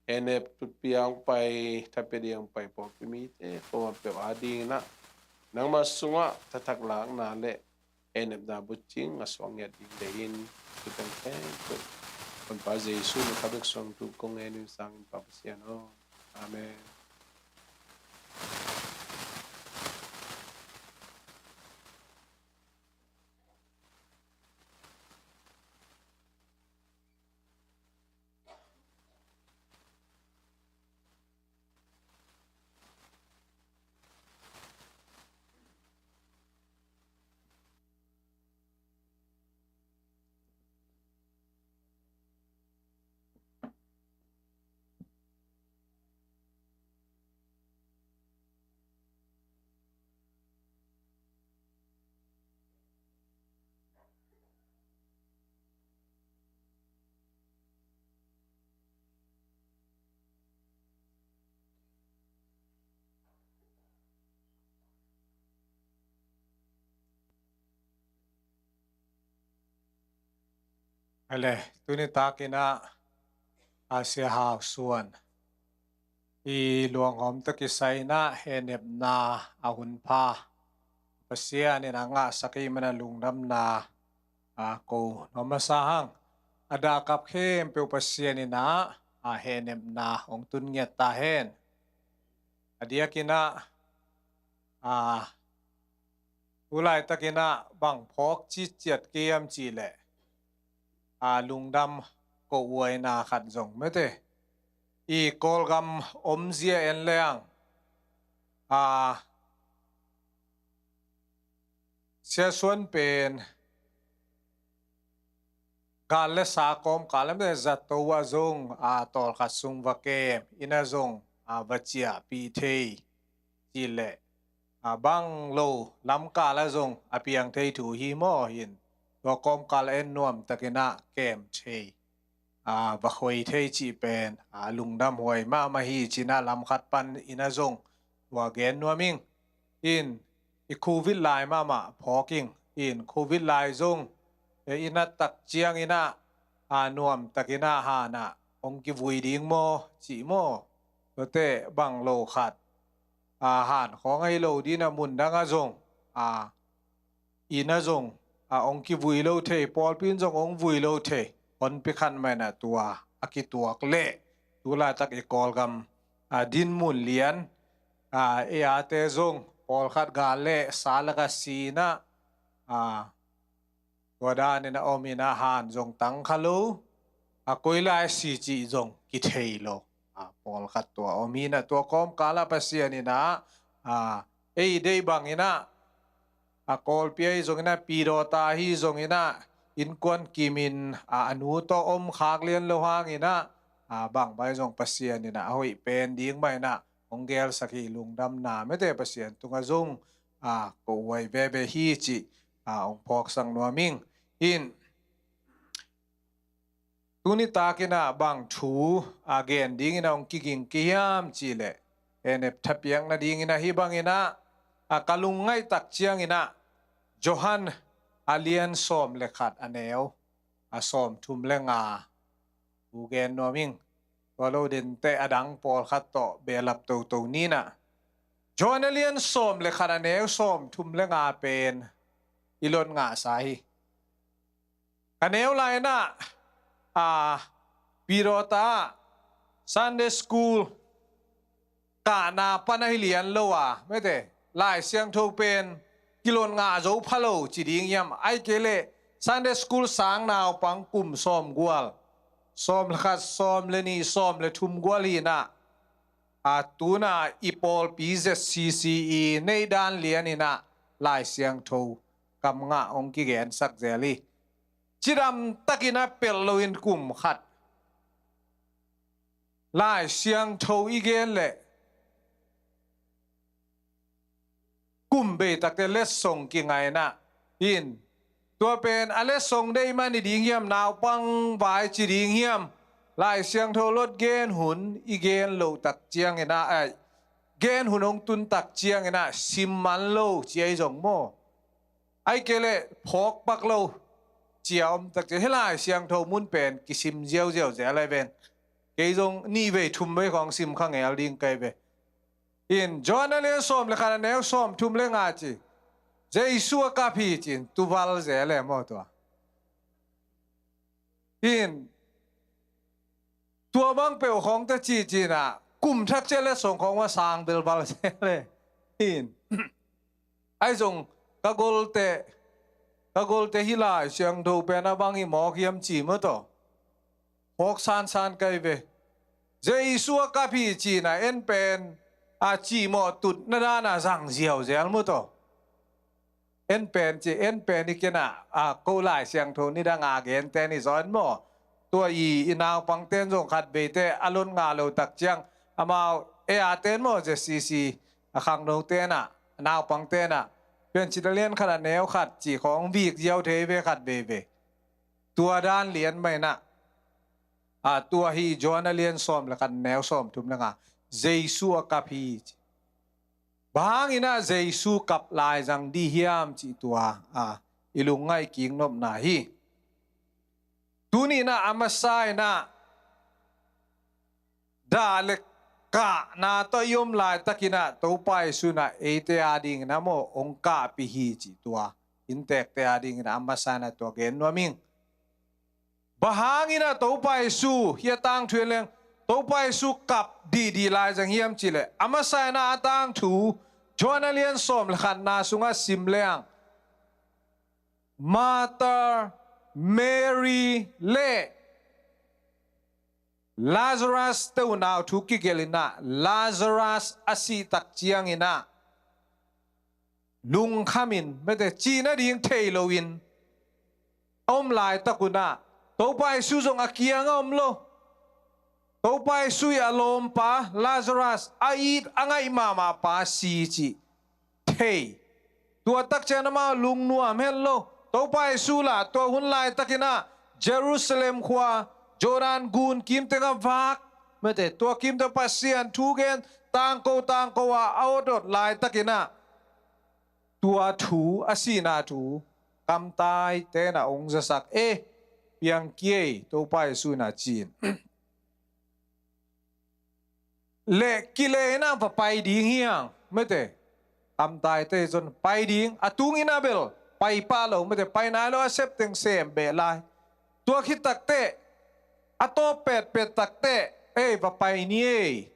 hehnep tutpih a hong pai, thapia ding a hong pai pawlpi mite kuamah peuh a ding in ah, nangma sungah thathak lakna le hehnepna bucing a suak ngiat ding deih in, tu teng khempeuh Honpa Jesu na kha bek suangtu kong ngen uh sangin Pa Pasian aw. Amen. Ale, tuni takin ah, a Sia Hau Suan i luanghawm tawh kisai in ah hehnepna a hun pha Pasian in a ngahsak i hih man a lungdamna a ko nuam masa hang. A dah kap khempeuh Pasian in ah a hehnepna hong tun ngiat ta hen. A diakin ah, a, tu laitakin ah bang phawk citciat kei hiam cih leh, a, lungdam kohhuaina khat zong mete, i Kawlgam omzia en leng, a, Sia Suan pen gal le sa kawmkal ah mete zato ah zong, a, tawlkhat sung va kem in ah zong, a, va ciahpih thei cih leh, a, bang lo lamkal ah zong a piang thei thu hi maw, hin tua kawmkal en nuam takin ah kem thei, a, va khoi thei cih pen, a, lungdam huai mahmah hi ci-in ah lam khat pan in ah zong tua gen nuam ing. In i Covid lai mahmah phawk ing. In Covid lai zong, e, i nat tak ciangin ah, a, nuam takin ah han ah hong kivui ding maw cih maw, tuate bang lo khat, a, han khawng ahi lo ding in ah mun dang ah zong, a, inn ah zong, a, hong kivui lo thei, pawlpi in zong hong vui lo thei. Honpi khat mah in ah tua a kituak leh tu laitak i Kawlgam, a, dinmun lian, a, ei ate zong pawlkhat gal le sa lak ah si in ah, a, tua dan in ah om in ah han zong tang kha lo, a, koi lai si cih zong kithei lo, a, pawlkhat tua om hi in ah, tua kawmkal ah Pasian in ah, a, ei deih bang in ah, a, Kawlpi ahi zong in ah, Pidawta ahi zong in ah, innkuan kim in, a, a nu tawh om khak lian lo hang in ah, a, bang bang zong Pasian in ah a hoih pen ding mah in ah hong gelsak hi. Lungdamna mete Pasian tungah zong, a, kohhuai veve hi cih, a, hong phawksak nuam ing. In tuni takin ah bang thu, a, gen ding in ah hong kiging kei hiam cih leh, hehnep thapiak nading in ah hih bang in ah, a, ka lungngaih tak ciangin ah Johan a lian sawm le khat, a neu, a, sawmthum le nga thu gen nuam ing. Tua lo ding teh a dang pawlkhat tawh behlap toto ni in ah. Johan a lian sawm le khat, a neu sawmthum le nga pen i lot ngahsa hi. Ka neu lai in ah, a, Pidawta ah Sunday school kahna pan ahi lian lo a, mete, Lai Siangtho pen kilon ngah zo pha lo ci ding hiam? Ai kei leh Sunday school sang naupang kum sawm gual, sawm le khat, sawm le nih, sawm le thum gual hi na, a tuna i pawlpi Z C C i neih dan lian hi na, Lai Siangtho kam ngah hong kigensak zel hi. Cidam takin a pelh loin kum khat Lai Siangtho i gen leh kum bei takte letsong kingaina in, tua pen a letsong deih mah ni ding hiam, naupang vai ci ding hiam, Lai Siangtho lot gen hun i gen loh tak ciangin a, ai, gen hun hong tun tak ciangin a sim man lo ci ahi zong maw, ai kei leh phawk pak lo ci a om tak ciang, hih Lai Siangtho mun pen kisim ziauziau zel ahi ven. Kei zong nih vei thum vei khawng sim kha ngel ding kai ve. In Johan a lian sawm le khat a neu sawm thum le nga ci, Jesu a kap hi ci-in tuval zel e maw tua. In tua bang peuh khawng te ci ci-in a, kum thak ciang letsong khawng va sang belbal zel e. In ai zong ka golte, ka golte hih Lai Siangtho pen a bang i mawk hiam ci maw taw. Hawk sansan kai ve. Jesu a kap hi ci-in a, en pen a cimawh tutna dan a zang ziauziau maw taw. En pen ci, en pen i ken a, a, ko Lai Siangtho nidang a gente ni zaw en maw. Tua i, i naupangten zong khat veite a lot ngah lo tak ciang, amau e a ten maw, Z C C a khangnote na, naupangte na, Piancil a lian khat a neu khat ci khawng vik ziau thei ve khat veve. Tua dan lian mah in a, a, tua hi Johan a lian sawm le khat neu sawm thum le nga, Jesu a kap hi ci. Bang hangin a Jesu kap lai zang dih hiam cih tua, a, i lungngaih kik nopna hi. Tuni in a, a masa in a, dah le kahna tawh i om laitakin a, Topa Jesu in a eite adingin a maw hong kahpih hi cih tua, inntekte adingin a, a masa in a tua gen nuam ing. Bang hangin a Topa Jesu, hih a tangthu en leng, Topa Jesu kap dihdih lai zang hiam cih leh, a masa in a, a tangthu, Johan a lian sawm le khatna sungah sim leng, Martha, Mary le Lazarus te unau thu kigelh in a, Lazarus a sih tak ciangin a, lungkham in, mete, cih nading thei loin a om laitak un a, Topa Jesu zong a kiang a om lo. Topa Jesu i a lawmpa Lazarus, a it a ngaih mahmah pa si cih thei. Tua tak ciang amau lungnuam het lo. Topa Jesu lah tua hun laitakin a, Jerusalem khua, Jordan gun kimteng a vak, mete, tua kimteng Pasian thu gen, tangko tangko a, a awt awt laitakin a, tua thu, a sihna thu, kamtaite in a hong zasak, e, piang kei, Topa Jesu in a ci-in. Leh kileh in a va pai ding hi hang, mete. Kamtaite zong pai ding, a tung in a bel pai pah lo, mete, pai nai lo, a sep teng sem beh lai. Tua khit takteh, a tawp petpet takteh, ei, va pai ni ei.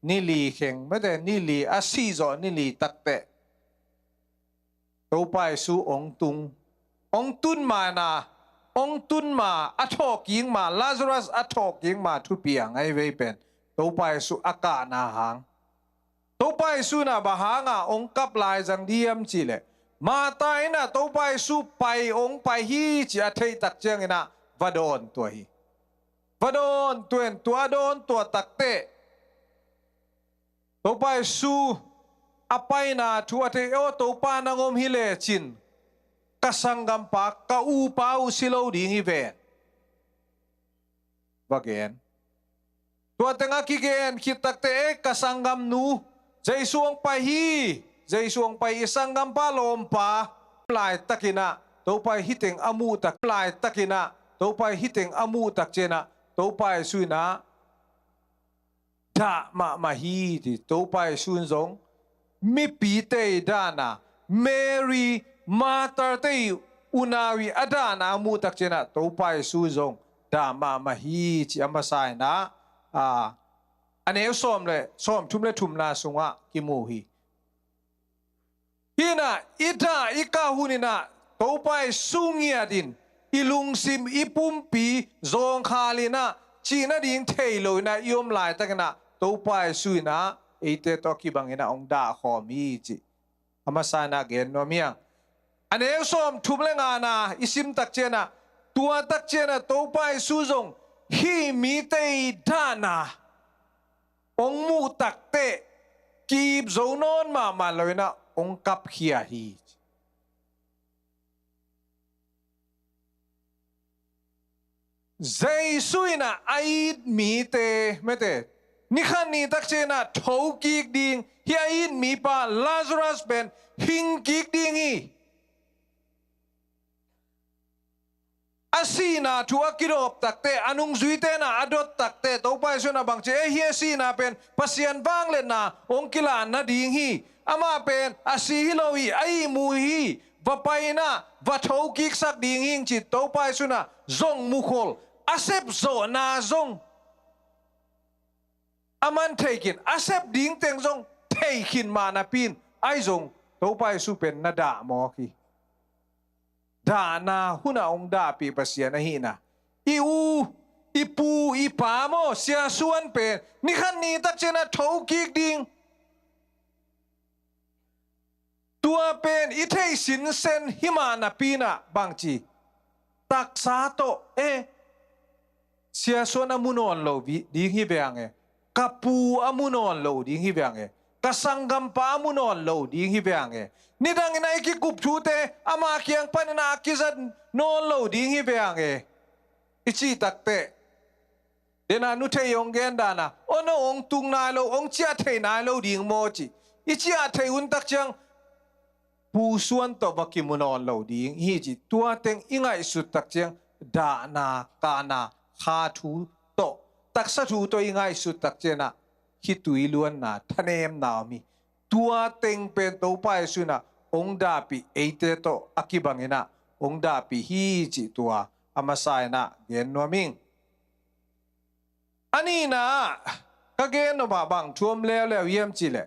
Ni li kheng, mete, ni li, a sih zawh ni li takteh Topa Jesu hong tung, hong tun ma in a, hong tun ma, a thawhkik ma, Lazarus a thawhkik ma thupiang ahi vei pen, Topa Jesu a kahna hang. Topa Jesu in a bang hang a hong kap lai zang dih hiam cih leh, Martha in a Topa Jesu pai, hong pai hi cih a theih tak ciangin a va dawn tua hi. Va dawn tua in, tua dawn tua takteh Topa Jesu a paina thu a thei, aw Topa, nang om hi lecin ka sanggampa, ka upa uh si lo ding hi ven, va gen. Tua teng a kigen khit takteh, ei, ka sanggamnu, Jesu hong pai hi, Jesu hong pai, i sanggampa lawmpa, laitakin a, Topa hih teng a muh tak, laitakin a, Topa hih teng a muh tak ciangin a, Topa Jesu in a dah mahmah hi ci. Topa Jesu in zong mipite i dahna, Mary, Martha te i unau i a dahna a muh tak ciangin a, Topa Jesu in zong dah mahmah hi ci. A masa in a, a, a neu sawm le, sawmthum le thumna sungah kimu hi. Hinah i dah i kah huninah Topa Jesu ngiatin i lungsim i pumpi zawngkhalinah cih nading thei loinah i om laitakinah Topa Jesu inah eite tawh kibanginah hong dahkhawm hi cih a masa inah gen nuam hiang. A neu sawmthum le ngana i sim takcianah, tua takcianah Topa Jesu zong hih mite i dahna hong muh takteh ki-ip zo nawn mahmah loinah hong kapkhia hi. Jesu inah a it mite, mete, ni khat ni takcianah thokik ding, hih a it mipa Lazarus pen hingkik ding hi. A sihna thu a kidawp takteh, a nungzuite inah a dot takteh, Topa Jesu inah bangci, ei, hih a sihna pen Pasian vangliatna hong kilah nading hi. Amah pen a si hi lo hi, a ihmu hi. Va painah va thokiksak ding hing ci Topa Jesu inah zong mukhol, a sepzawhna zong a man thei khin, a sep ding teng zong thei khin mah napi-in, ahi zong Topa Jesu pen na dah mawk hi. Dahna hunah hong dahpih Pasian ahihna, i u, i pu, i pa maw, Sia Suan pen ni khat ni takcianah thokik ding. Tua pen i theih sinsen himah napi-inah bangci, taksa tawh, eh, Sia Suan a mu nawn lo ding hi veng e, ka pu a mu nawn lo ding hi veng e, ka sanggampa a mu nawn lo ding hi veng e, nidangin a i kikup thute ama kiang paninah a kizat nawn lo ding hi veng e, i cih takteh, dena nu thei hong gen dana, aw, no hong tung nai lo, hong ciah thei nai lo ding maw ci. I ciah thei hun takciang Pu Suan tawh va kimu nawn lo ding hi ci. Tua teng i ngaihsut takciang dahna, kahna, kha thu tawh, taksa thu tawh i ngaihsut takcianah khitui luanna, thanemna om hi. Tua teng pen Topa Jesu inah hong dahpih, eite tawh a kibanginah hong dahpih hi cih tua a masa inah gen nuam ing. A nihna-ah ka gen nopah bang thu om leuleu hiam cihleh,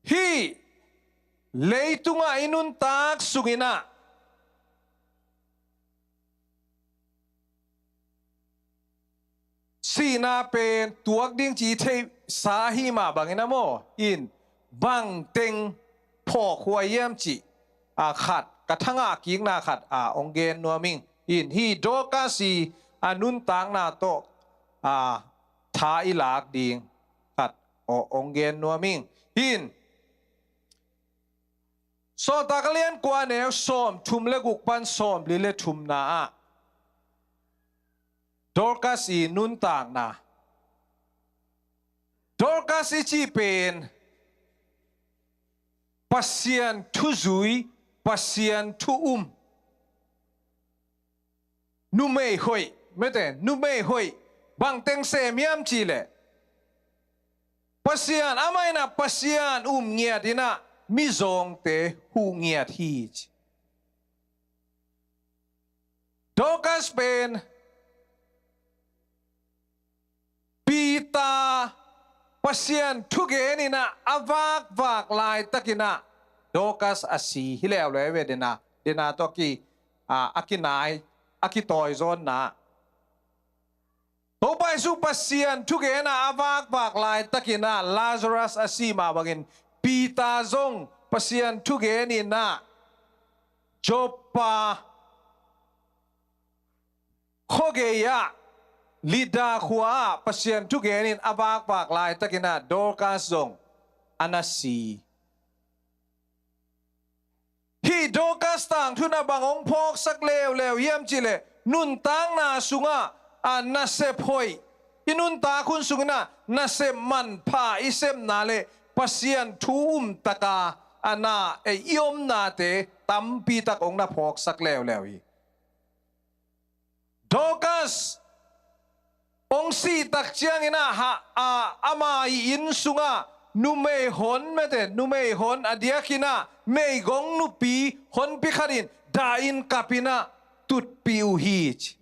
hih leitungah i nuntak sunginah sihna pen tuak ding ci i theihsa hi mah bangin a maw, in bangteng phawkhuai hiam cih, a, khat, ka thangah kikna khat, a, hong gen nuam ing. In hih Dorcas i, a, nuntakna tawh, a, tha i lak ding khat, aw, hong gen nuam ing. In Sawltak a lian kua, neu sawmthum le guk pan sawmli le thumna-ah Dorcas i nuntakna. Dorcas i cih pen Pasian thu zui, Pasian thu um, numei hoih, mete, numei hoih. Bangteng sem hiam cihleh, Pasian, amah inah Pasian um ngiat inah mizawngte huh ngiat hi ci. Dorcas pen Peter Pasian thugen inah a vakvak laitakinah Dorcas a si hi leuleu ve. Dena, dena tawh a ki, a, a kinai, a kitawizawnna. Topa Jesu Pasian thugenah a vakvak laitakinah Lazarus a si mah bangin Peter zong Pasian thugen inah Joppa khuagei-ah, Lidda khua-ah Pasian thugen in a vakvak laitakinah Dorcas zong a na si. Hih Dorcas tangthu inah bang hong phawksak leuleu hiam cihleh, nuntakna sungah, a, nasep hoih, i nuntak hun sunginah nasep manpha i sepna le Pasian thu umtaka a na, e, i omnate tampitak hong na phawksak leuleu hi. Dorcas hong sih tak cianginah, ha, a, ama i inn sungah numei hon, mete, numei hon, a diakinah meigong nupi honpi khatin dahin kapinah tutpih uh hi ci.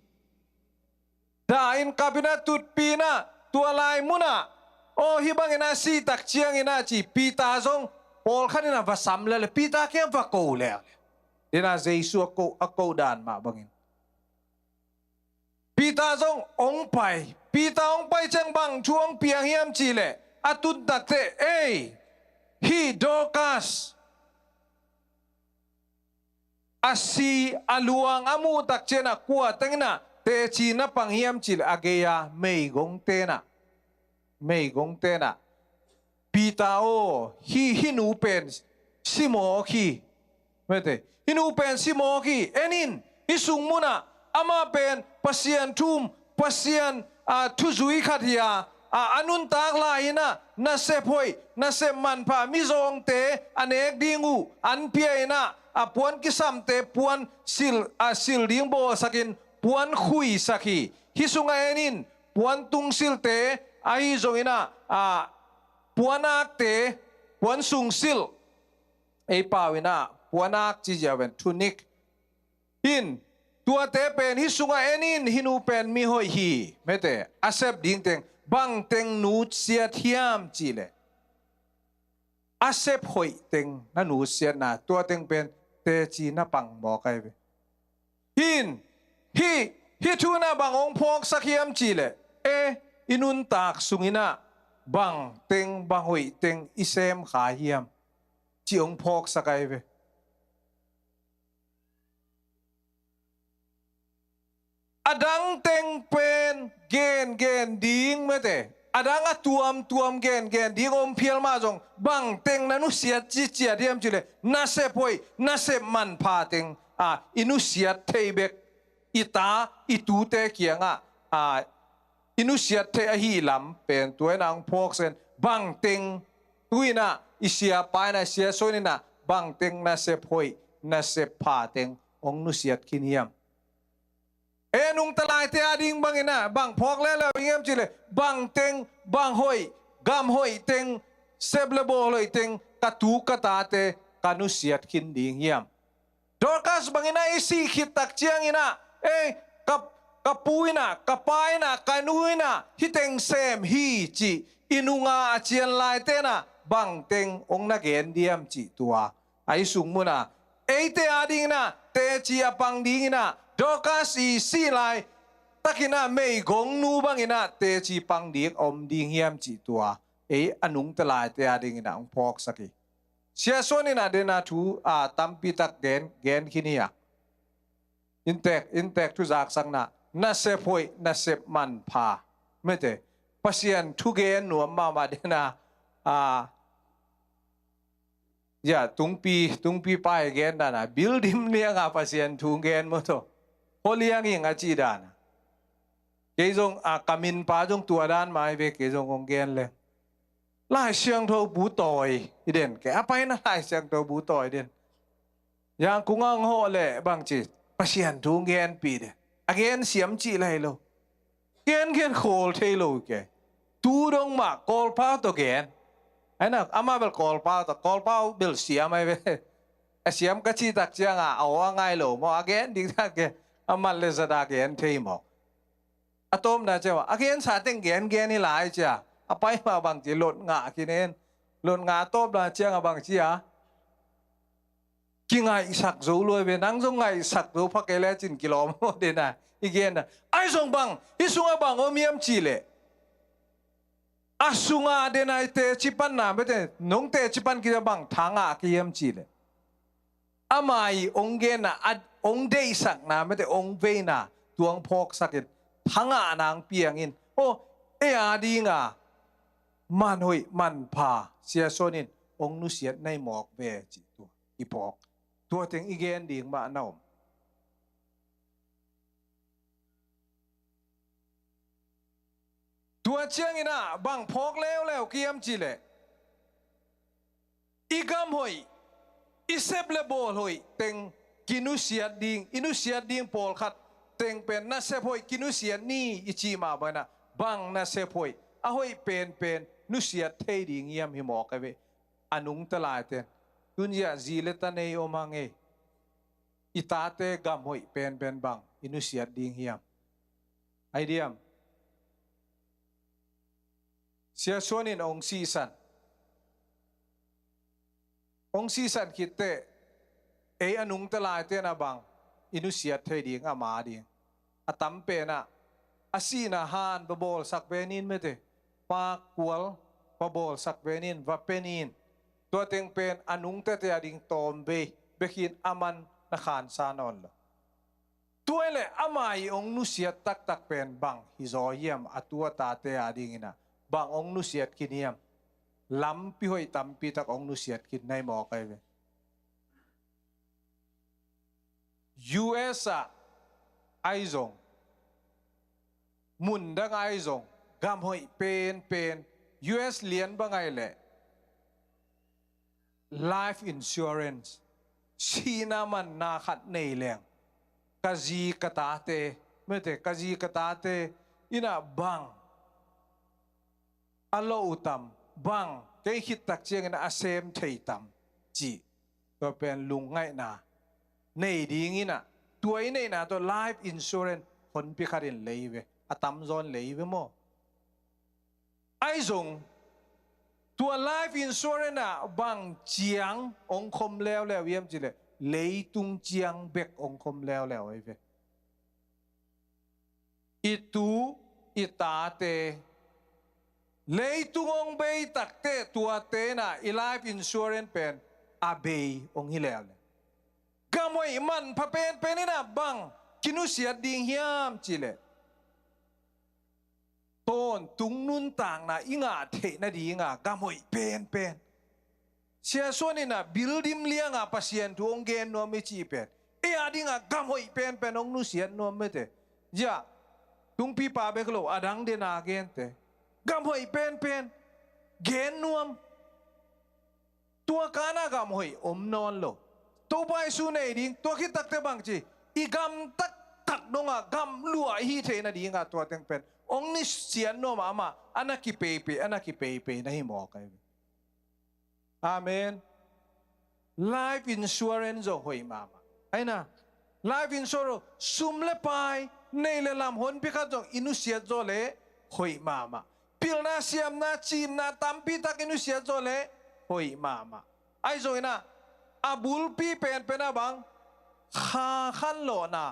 Da in kap in ah tutpih in ah tua lai munah, aw, hih bangin a sih tak ciangin ah ci Peter zong pawlkhat in ah va sam lel le, Peter kiang va ko lel le. Dena Jesu a ko, a ko dan mah bangin Peter zong hong pai. Peter hong pai ciang bang thu hong piang hiam cih leh, a tun tak teh, ei, hih Dorcas a si a luang a muh tak ciangin ah kua teng in ah teci na pang hiam cih leh, a gei-a meigongte in ah, meigongte in ah, Peter aw, hih, hih nu pen si mawk hi. Mete, hih nu pen si mawk hi. En in, hih sung munah amah pen Pasian thu um, Pasian, a, thuzui khat hi a, a, a nuntak lai in ah nasep hoih, nasep manpha, mizawngte a nek ding uh an pia in ah, a, puan kisamte puan sil, a, sil ding bawlsakin puan khuisak hi. Hih sungah en in, puan tungsilte ahi zongin ah, a, puan akte, puan sungsilh, ei pau in ah puan ak ci ziau pen tunic. In, tuate pen hih sungah en in, hih nu pen mi hoih hi. Mete, a sep ding teng, bang teng nusiat hiam cih leh, a sep hoih teng na nusiatna, tua teng pen teci na pang mawk ahi ve. Hin, hih, hih thu in ah bang hong phawksak hiam cih leh, e, i nuntak sungin ah bang teng, bang hoih teng i sem kha hiam cih hong phawksak ahi ve. A dang teng pen gengen ding, mete, a dang a tuamtuam gengen ding om phial mah zong, bang teng na nusiat ciciat hiam cih leh, nasep hoih, nasep manpha teng, a, i nusiat thei bek, i ta, i tute kiangah, a, i nusiat thei ahi lam pen tua in ah hong phawksak in, bang teng, tu in ah i siapa in ah, Sia Suan in ah bang teng nasep hoih, nasep pha teng hong nusiat khin hiam. E, nungta laite a ding bangin ah bang phawk leuleu hiam cih leh, bang teng, bang hoih, gam hoih teng, sep le bawl hoih teng ka tu ka tate ka nusiat khin ding hiam. Dorcas bangin ah i sih khit tak ciangin ah, e, ka, ka pu in ah, ka pa in ah, ka nu in ah hih teng sem hi cih i nunga a cian laite in ah bang teng hong na gen diam cih tua, a, i sung munah eite a dingin ah teci a pang dingin ah, Dorcas i sih laitakin ah meigongnu bangin ah teci pang ding om ding hiam cih tua, ei, a nungta laite a dingin ah hong phawksak hi. Sia Suan in ah dena thu, a, tampi tak gen, gen khin hi a. Inntek, inntek thu zaksakna, nasep hoih, nasep manpha, mete, Pasian thu gen nuam mahmah dena, a, ya, tungpi, tungpi pa i gen dana, Bill Dim Liang a Pasian thu gen maw tawh, Holiang Ing a ci dana. Kei zong, a, ka minpa zong tua dan mah hi ve, kei zong kong gen leng. Lai Siangtho bu tawi i den, kei a paina Lai Siangtho bu tawi den. Yang kung ang hawh leh bangci, Pasian thu genpih den. A gen siam cih lai lo. Gen gen khawl thei lo kei. Tu dong mah Kawlpau tawh gen. Aina, amah bel Kawlpau tawh, Kawlpau bel siam ai ve. A siam ka cih tak ciang a, a aw a ngai lo maw, a gen ding tak gen. A mat le zat a gen thei maw. A tawpna ciang a gensa teng gen gen hi lai cia. A pai mah bangci lot ngah khin en. Lot ngah a tawpna ciang a bangci a kingaihsak zo luai ve, nang zong ngaihsak zo pha kei lecin kilawm aw dena i genna. Ai zong bang, hih sungah bang om hiam cih leh, a sunga dena i teci panna mete, nong teci pan kizia bang thangah kei hiam cih leh, ama i hong genna, a hong deihsakna mete, hong veina, tua hong phawksak in, thangahna hong piang in. Aw, ei a dinga man hoih man pha Sia Suan in hong nusiat na hi mawk ve cih tua i phawk. Tua teng i gen ding mah na om. Tua ciangin ah bang phawk leuleu kiam cih leh, i gam hoih, i sep le bawl hoih teng kinusiat ding, i nusiat ding pawlkhat teng pen nasep hoih kinusiat ni i cih mah bangin ah, bang nasep hoih, a hoih penpen nusiat thei ding hiam hi mawk a ve. A nungta laite, tun zia zi le ta nei om hang ei. I tate gam hoih penpen bang i nusiat ding hiam? Ai diam? Sia Suan in ong sihsan. Ong sihsan khit teh, ei a nungta laite na bang i nusiat thei ding, ama ding. A tam pen ah, a sihna han va bawlsak ve nin mete, pa kual va bawlsak ve nin, va pe nin. Tua teng pen a nungtate a ding tawm vei bekin aman na khansa nawn lo. Tua i le ama i ong nusiat taktak pen bang hi zaw hiam, a tu a tate a dingin ah bang ong nusiat khin hiam? Lampi hoih tampi tak ong nusiat khin nai mawk ai ve. U S ah ai zong, mundang ai zong, gam hoih penpen, U S lian bang ai leh life insurance, sihna manna khat nei leng, ka zi ka tate, mete, ka zi ka tate in ah bang a lo uh tam, bang kei khit tak ciangin a sem thei tam, cih tua pen lungngaihna nei dingin ah, tua i neihna tawh life insurance honpi khat in lei ve, a tamzaw in lei ve maw? Ai zong, tua life insurance ah bang ciang ong khom leuleu hiam cih leh, leitung ciang bek ong khom leuleu ai ve. I tu i tate, leitung ong bei tak teh tuate in ah i life insurance pen a bei ong hi leuleu. Gam hoih manpha penpen in ah bang kinusiat ding hiam cih leh, tawntung nuntakna i ngah theih nading a gam hoih penpen. Sia Suan in ah bildim liang a Pasian thu ong gen nuam i cih pen, ei a ding a gam hoih penpen ong nusiat nuam mete. Zia, tungpipa bek lo, a dang den a gente, gam hoih penpen gen nuam. Tua kan ah gam hoih om nawn lo. Topa Jesu nei ding, tua khit tak teh bang ci, i gam taktak dong a gam luah i hih theih nading a tua teng pen ong nusiat nuam a, amah a na kipeipei, a na kipeipei na hi mawk ai ve. Amen. Life insurance zong hoih mahmah. Ai na, life insurance, sum le pai, nei le lam honpi khat zong i nusiat zaw leh hoih mahmah. Pilna, siamna, cimna tampi tak i nusiat zaw leh hoih mahmah. Ai zongin ah, a bulpi penpen ah bang, kha khanlawhna,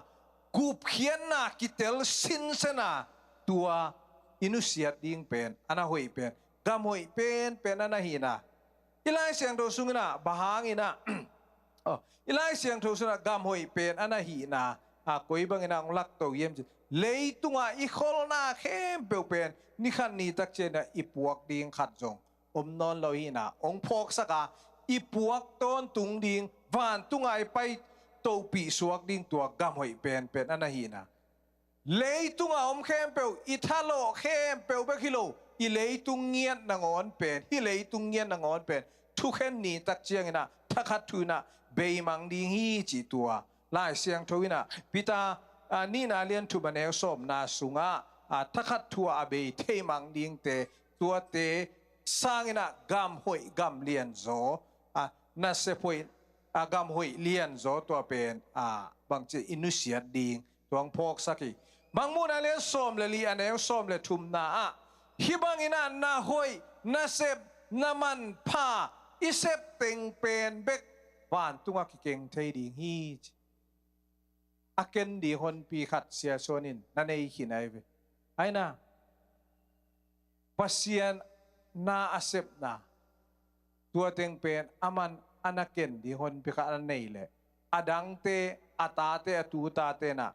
gupkhiatna kitel sinsen a, tua i nusiat ding pen a na hoih pen, gam hoih penpen a na hihna. I Lai Siangtho sungin ah, bang hangin ah, oh, i Lai Siangtho sungin ah gam hoih pen a na hihna a, koi bangin ah ong lakto hiam cih, leitung a i kholna khempeuh pen ni khat ni tak ciangin ah i puak ding khat zong om nawn lo hi na, ong phawksak a, i puak tawntung ding, vantung a i pai topih suak ding tua gam hoih penpen a na hi na. Leitung a om khempeuh, i thalawh khempeuh bek hi lo, i leitung ngiat nangawn pen, hih leitung ngiat nangawn pen thukhen ni tak ciangin ah, thakhat thu in ah beimang ding hi cih tua Lai Siangtho in ah, Peter, a, nihna lian thum a neu sawmna sungah, a, thakhat thu a bei theimang dingte, tuate sangin ah gam hoih gam lianzaw, a, nasep hoih, a, gam hoih lianzaw tua pen, a, bangci i nusiat ding tua ong phawksak hi. Mangmuhna lian sawm le li a neu sawm le thumna ah, hih bangin ah na hoih, na sep, na manpha, i sep teng pen bek vantungah kikeng thei ding hi, ci. A ken ding honpi khat Sia Suan in na nei khin ai ve. Ai na, Pasian na a sepna, tua teng pen aman a na ken ding honpi khat a nei leh, a dangte, a tate, a tutate in ah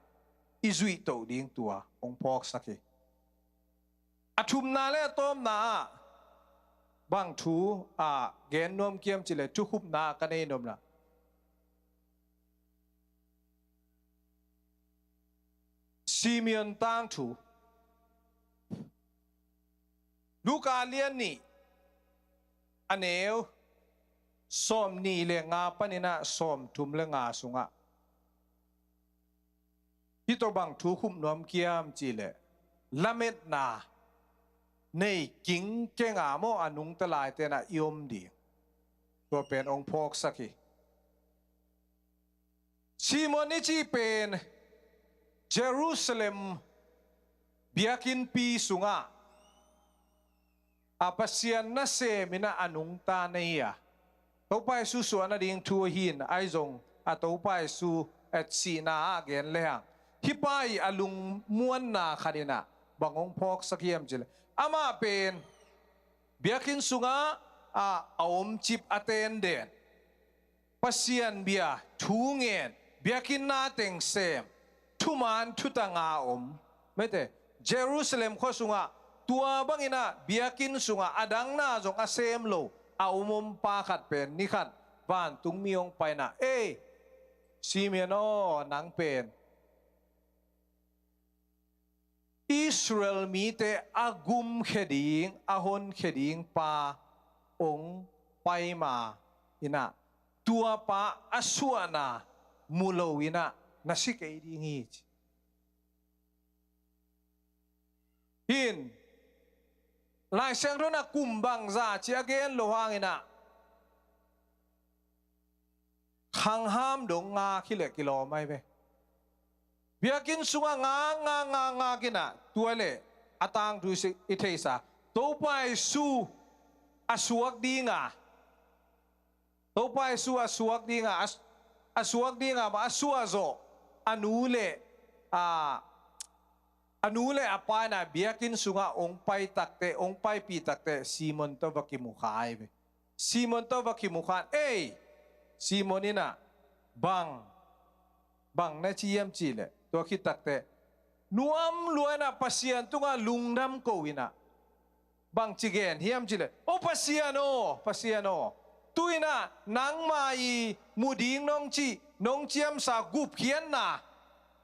i zuihtoh ding tua ong phawksak hi. A thumna le a tawpna ah bang thu a gen nuam kiam cih leh, thukhupna ka nei nopna, Simeon tangthu, Luka lian nih a neu sawmnih le nga panin ah sawmthum le nga sungah, hih tawh bang thu khup nuam kiam cih leh, lametna nei kingkeng a maw, a nungta laite in ah i om ding, tua pen ong phawksak hi. Simeon i cih pen Jerusalem biakinnpi sungah a Pasian nasem in ah a nungta na hi a, Topa Jesu suah nading thu ahi in, ahi zong a Topa Jesu a sihna ah gen lehang, hih pa ii a lungmuanna khat in ah bang hong phawksak hiam cih leh, amah pen biakinn sungah a, a omcip a tenden, Pasian bia, thu ngen, biakinnate sem, thuman thutang a om, mete, Jerusalem khua sungah, tua bang in ah biakinn sungah a dangna zong a sem lo a om om pa khat pen ni khat vantungmi hong pai in ah, "Ei, Simeon aw, nang pen Israel mite a gumkhia ding, a honkhia ding pa hong pai ma in ah, tua pa a suahna mu lo in ah na si kei ding hi," ci. Hih in Lai Siangtho in ah kum bangzah ci a gen lo hang in ah, khangham dong ngak hi leh kilawm ahi ve. Biakinn sungah ngak, ngak, ngak, ngak in ah, tua leh a tangthu i theisa, Topa Jesu a suak ding a, Topa Jesu a suak ding a, a, a suak ding a, a suah zawh a nu leh, a, a nu leh a pa in ah biakinn sungah hong pai takteh, hong paipih takteh, Simon tawh va kimu kha ahi ve. Simon tawh va kimu kha in, "Ei," Simon in ah, "Bang, bang na ci hiam?" cih leh, tua khit takteh nuam lua in ah Pasian tungah lungdam ko in ah, bang ci gen hiam cih leh, "O Pasian aw, Pasian aw, tu in ah nangma ii mu ding nong cih, nong ciamsa gupkhiatna,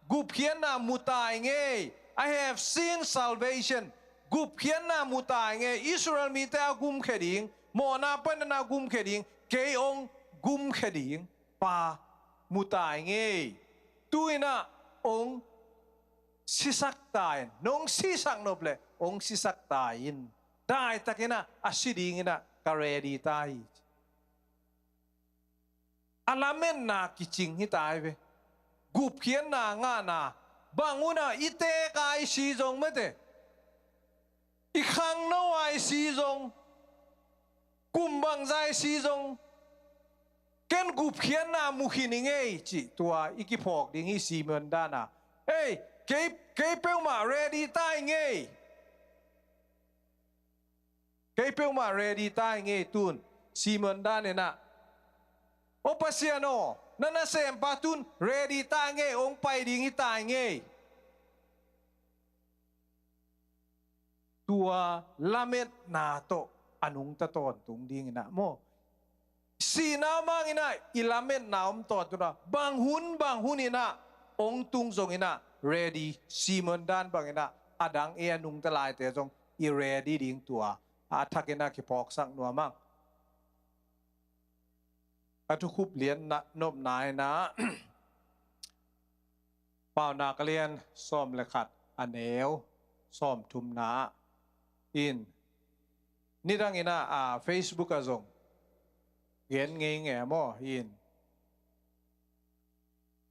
gupkhiatna mu ta ing ei. I have seen salvation. Gupkhiatna mu ta ing ei. Israel mite a gumkhia ding, mawhna panin a gumkhia ding, kei hong gumkhia ding pa mu ta ing ei. Tu in ah hong sisak ta in, nong sisak nop leh hong sisak ta in. Daitak in ah a si ding in ah ka ready ta hi," ci. A lametna kicing hi ta hi ve. Gupkhiatna ngahna, bang hun ah i teek a i si zong, mete, i khangno a i si zong, kum bangzah i si zong, ken gupkhiatna mu khin ing ei, ci tua i kiphawk ding hi Simon dan a. "Ei, kei, kei peuhmah ready ta ing ei. Kei peuhmah ready ta ing ei tun," Simon dan in ah, "O Pasian aw, na nasempa tun ready ta ing ei, hong pai ding hi ta ing ei." Tua lametna tawh a nungta tawntung ding in ah maw, sihna mang in ah i lametna om tawntung a, bang hun, bang hun in ah hong tung zong in ah ready, Simon dan bang in ah a dang ei a nungta laite zong i ready ding tua a thak in ah kiphawksak nuam ang. A thukhup lian nopna in ah, Paunak a lian sawm le khat, a neu sawmthumna in, nidang in ah, a, Facebook ah zong gen ngei ngei maw, in.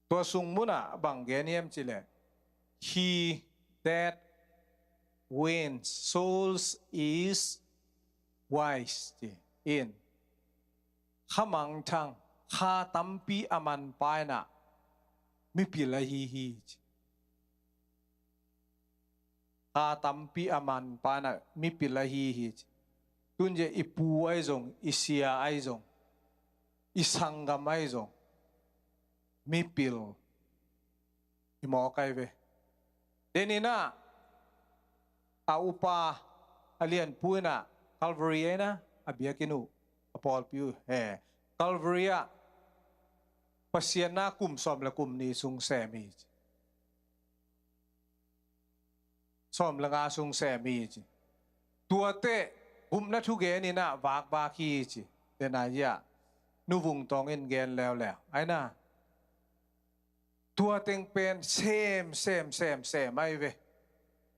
Tua sung mun ah bang gen hiam cih leh, "He that wins souls is wise," ci in. Kha mangthang, kha tampi a man pa in ah mipil ahi hi, ci. Kha tampi a man pa in ah mipil ahi hi, ci. Tun zia i pu ahi zong, i sia ahi zong, i sanggam ahi zong, mipil i mawk ahi ve. Den in ah, a upa, a lianpu in ah, Calvary ah in ah, a biakinn uh, a pawlpi uh, he, Calvary ah Pasian na kum sawm le kum nih sung sem hi, ci. Sawm le nga sung sem hi, ci. Tuate gupna thugen in ah vakvak hi, ci. Den ah hia, Nu Vung Tawng in gen leuleu, ai na. Tua teng pen sem, sem, sem, sem ahi ve.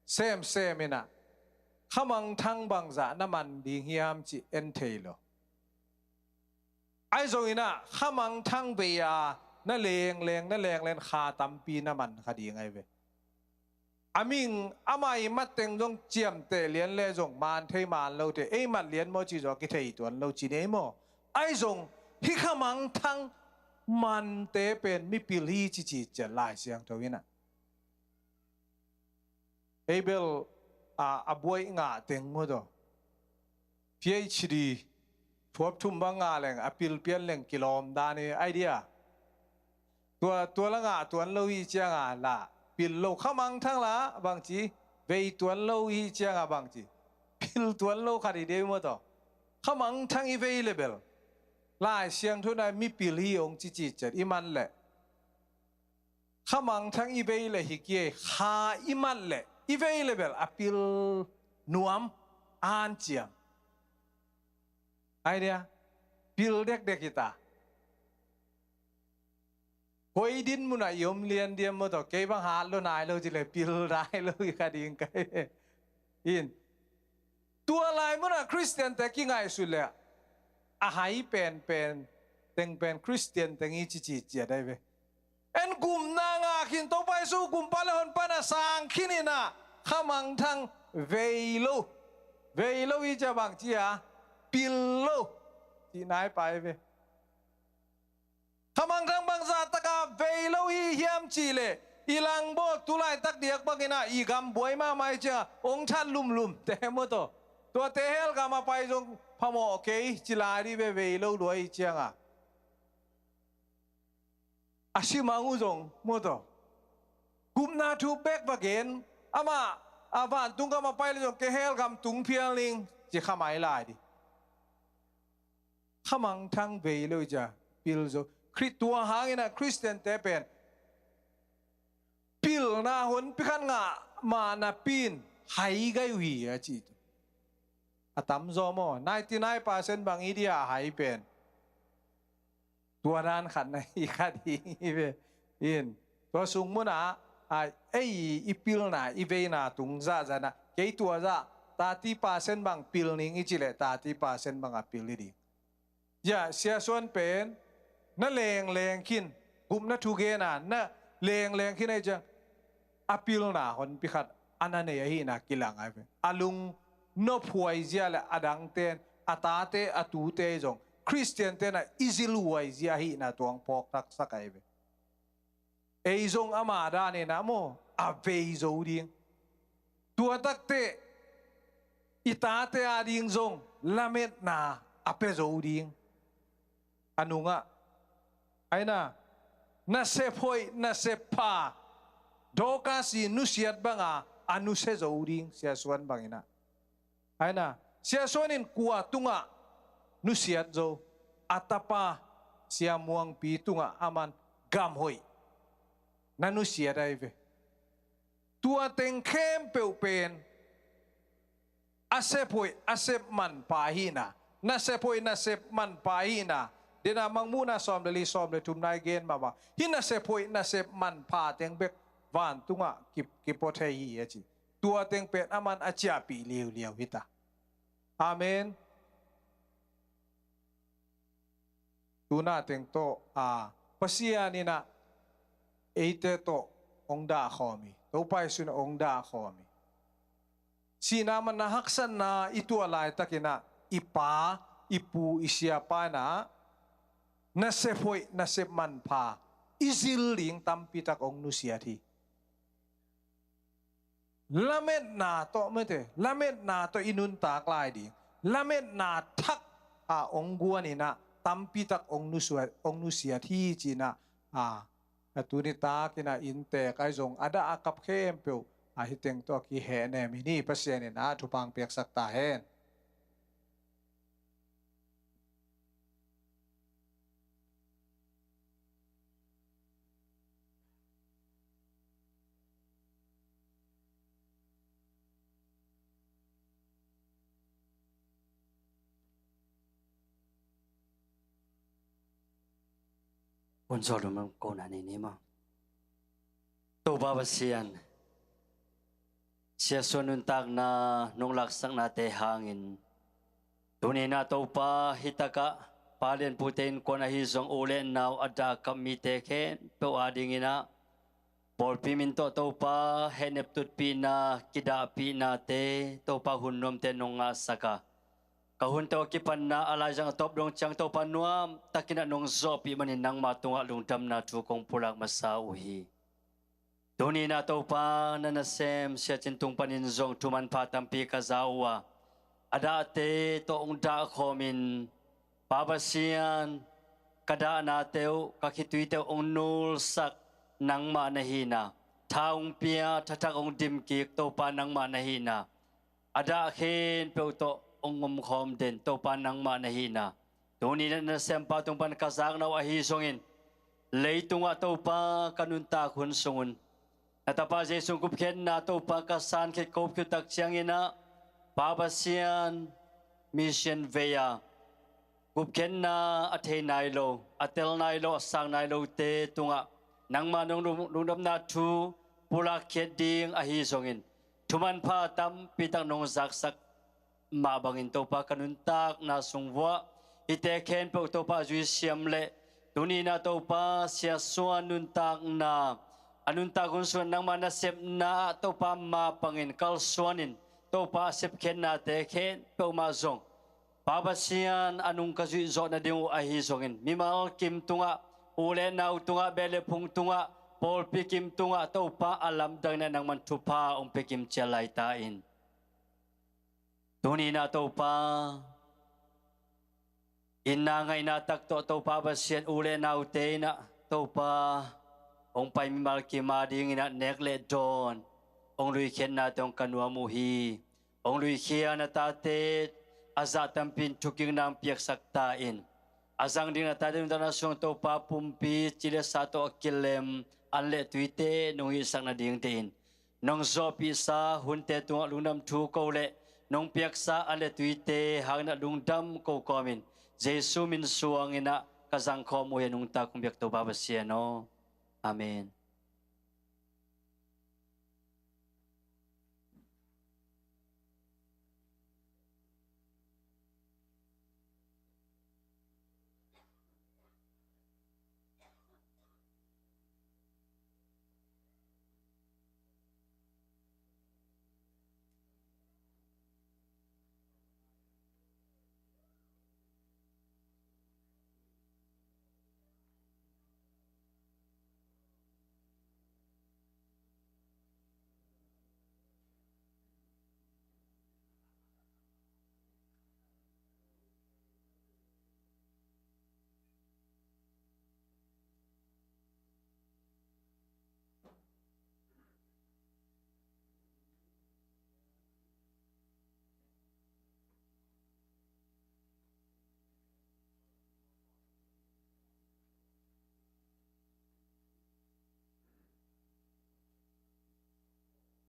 Sem, sem in ah, kha mangthang bangzah na man ding hiam cih en thei lo. Ahi zong in ah, kha mangthang vei a na lengleng, na lengleng kha tampi na man kha ding ahi ve. A ming ama i mat teng zong ciamteh lian le zong man thei man lo te, ei mat lian maw ci zaw kithei tuan lo ci nei maw? Ai zong hih kha mangthang mante pen mipil hi ci ci ciat Lai Siangtho in ah. Abel a, a buai ngah teng maw taw, PhD thuap thum bang ngah leng a pil pian leng kilawm dan hi ai dia. Tua, tua la ngah tuan lo hi cianga la pil lo, kha mangthang la bangci vei tuan lo hi cianga bangci pil tuan lo khat hi dei maw taw. Kha mangthang i vei le bel Lai Siangtho na mipil hi ong ci ci ciat i man leh. Kha mangthang i vei le hi kiei, kha i mat le i vei le bel a pil nuam, an ciam. Ai dia, pil dekdek hi ta. Koi din munah i om lian diam maw taw, kei bang hat lo nai lo ci le pil nai lo hi kha ding kai. In. Tua lai munah Khristiante kingaihsut le a hai penpen teng pen Khristian teng hi ci ci ciat ai ve. En gupna ngah khin, Topa Jesu gumpa le honpa na sang khin inah kha mangthang vei lo. Vei lo hi cia bangci a pil lo. Ci nai pai ve. Kha mangthang bangzah taka vei lo hi hiam cih leh i langbawl tulaitak diak bangin ah i gam buai mahmah hi cianga ong that lumlum te maw taw. Tuate hell gam a pai zong phamawh kei ci lai dih ve, vei lo lua hi cianga. A si mang uh zong maw taw. Gupna thu bek va gen, amah a vantung gam a pai le zong kei hell gam tung phial ning ci kha mai lai dih. Kha mangthang vei lo hi cia pil zo. Khri-, tua hangin ah Khristiante pen pilna honpi khat ngah mah napi in hai gai uh hi a ci. A tamzaw maw, ninety nine percent bang i dia a hai pen. Tua dan khat na hi kha ding hi ve. In, tua sung munah a, ei i pilna i veina tung zahzah na, kei tua zah thirty percent bang pil ning i ci leh thirty percent bang a pil hi ding. Cia Sia Suan pen na lengleng khin, gupna thu gena na lengleng khin ahi ciang a pilna honpi khat a na nei ahihna kilang ai ve. A lung nophuai zia le a dangten a tate a tute zong Khristiante na i zilhuai zia ahihna tuang phawk thaksak ai ve. Ei zong ama danin a maw a vei zo ding. Tua takteh i tate a ding zong lametna a pia zo ding. A nungah aina nasep hoih nasep pha Dorcas i nusiat banga a nusia zo ding, Sia Suan banginah. Aina Sia Suan in kua tungah nusiat zo, a tapa Sia Muangpi tungah aman gam hoih na nusiat ai ve. Tua teng khempeuh pen a sep hoih a sep manpha ahihna, na sep hoih na sep manpha ahihna. Dena Mangmuhna sawm le li sawm le thumna i gen mahmah. Hih na sep hoih na sep manpha teng bek vantungah ki, kipua thei hi a ci. Tua teng pen aman a ciahpih liuliau hita. Amen. Tuna teng tawh a Pasian inah eite tawh hong dahkhawm hi. Topa Jesu inah hong dahkhawm hi. Sihna manna haksatna i tuah laitakinah i pa i pu i siapa inah nasep hoih nasep manpha i zil ding tampitak hong nusiat hi. Lametna tawh mete, lametna tawh i nuntak lai ding, lametna thak a hong guaninah tampitak hong nusiat, hong nusiat hi cinah a, a tuni takinah inntek ai zong a dah a kap khempeuh a hiteng tawh kihehnem hi ni. Pasian inah thupha piaksak ta hen. Hun sawlum kona nei ni maw? Topa Pasian, Sia Suan nuntakna nong laksaknate hangin tuninah Topa hitakah pa lianpute innkuan ahi zong u le nau a dah kap mite khempeuh a dinginah Pawlpi min tawh Topa hehnep tutpihna, kidahpihnate Topa hun nuamte nong ngahsak a, ka hun tawh kipanna a laizang a tawp dong ciang Topa nuam takin ah nong zawhpih manin nangma tungah lungdamna thu kong pulak masa uh hi. Tuni-in ah Topa na nasem Sia Cin Tung panin zong thu manpha tampi ka za uh a, a dahte tawh hong dahkhawmin, Pa Pasian, ka dahnate uh, ka khituite uh hong nulsak nangmah na hihna, tha hong pia, thathak hong dimkik Topa nangmah na hihna, a dah khempeuh tawh hong omkhawm den Topa nangmah na hihna, tuni-in ah na nasempa tung pan ka zakna uh ahi zongin, leitungah Topa ka nuntak hun sungun na Tapa Jesu gupkhiatna Topa ka san khit ko phiutak ciangin ah, Pa Pasian, mission vei-a gupkhiatna a thei nai lo, a tel nai lo, a sang nai lote tungah nangma nong lung-, lungdamna thu pulakkhiat ding ahi zongin, thu manpha tampi tak nong zaksak mah bangin Topa ka nuntakna sung vuah hihte khempeuh Topa a zuisiam leh, tuni-in ah Topa Sia Suan nuntakna, a nuntak hun sungah nangma nasepna ah Topa mapangin kalsuanin, Topa a sepkhiatnate khempeuh mah zong Pa Pasian, a nung ka zuih zawh nading uh ahi zongin, mimal kim tungah, u le nau tungah, beh le phung tungah, pawlpi kim tungah Topa a lamdang in ah nangman thupha hong pia kim ciat lai ta in. Tuni-in ah Topa, itna ngaihna tak tawh Topa Pasian, u le naute in ah Topa hong pai mimal kim a dingin ah nek le dawn hong luikhiatnate hong ka nuam uh hi. Hong luikhia na tate a zah tampi in thukikna hong piaksak ta in, a zang ding na tate nuntakna sung Topa pumpi ci le sa tawh a kilem an le tuite nong hihsak nadingte in, nong zawhpihsa hunte tungah lungdam thu ko le nong piaksa an le tuite hangin ah lungdam ko kawmin, Jesu min suangin ah ka zangkhawm uh hi. A nungta kong biak Topa Pasian aw. Amen.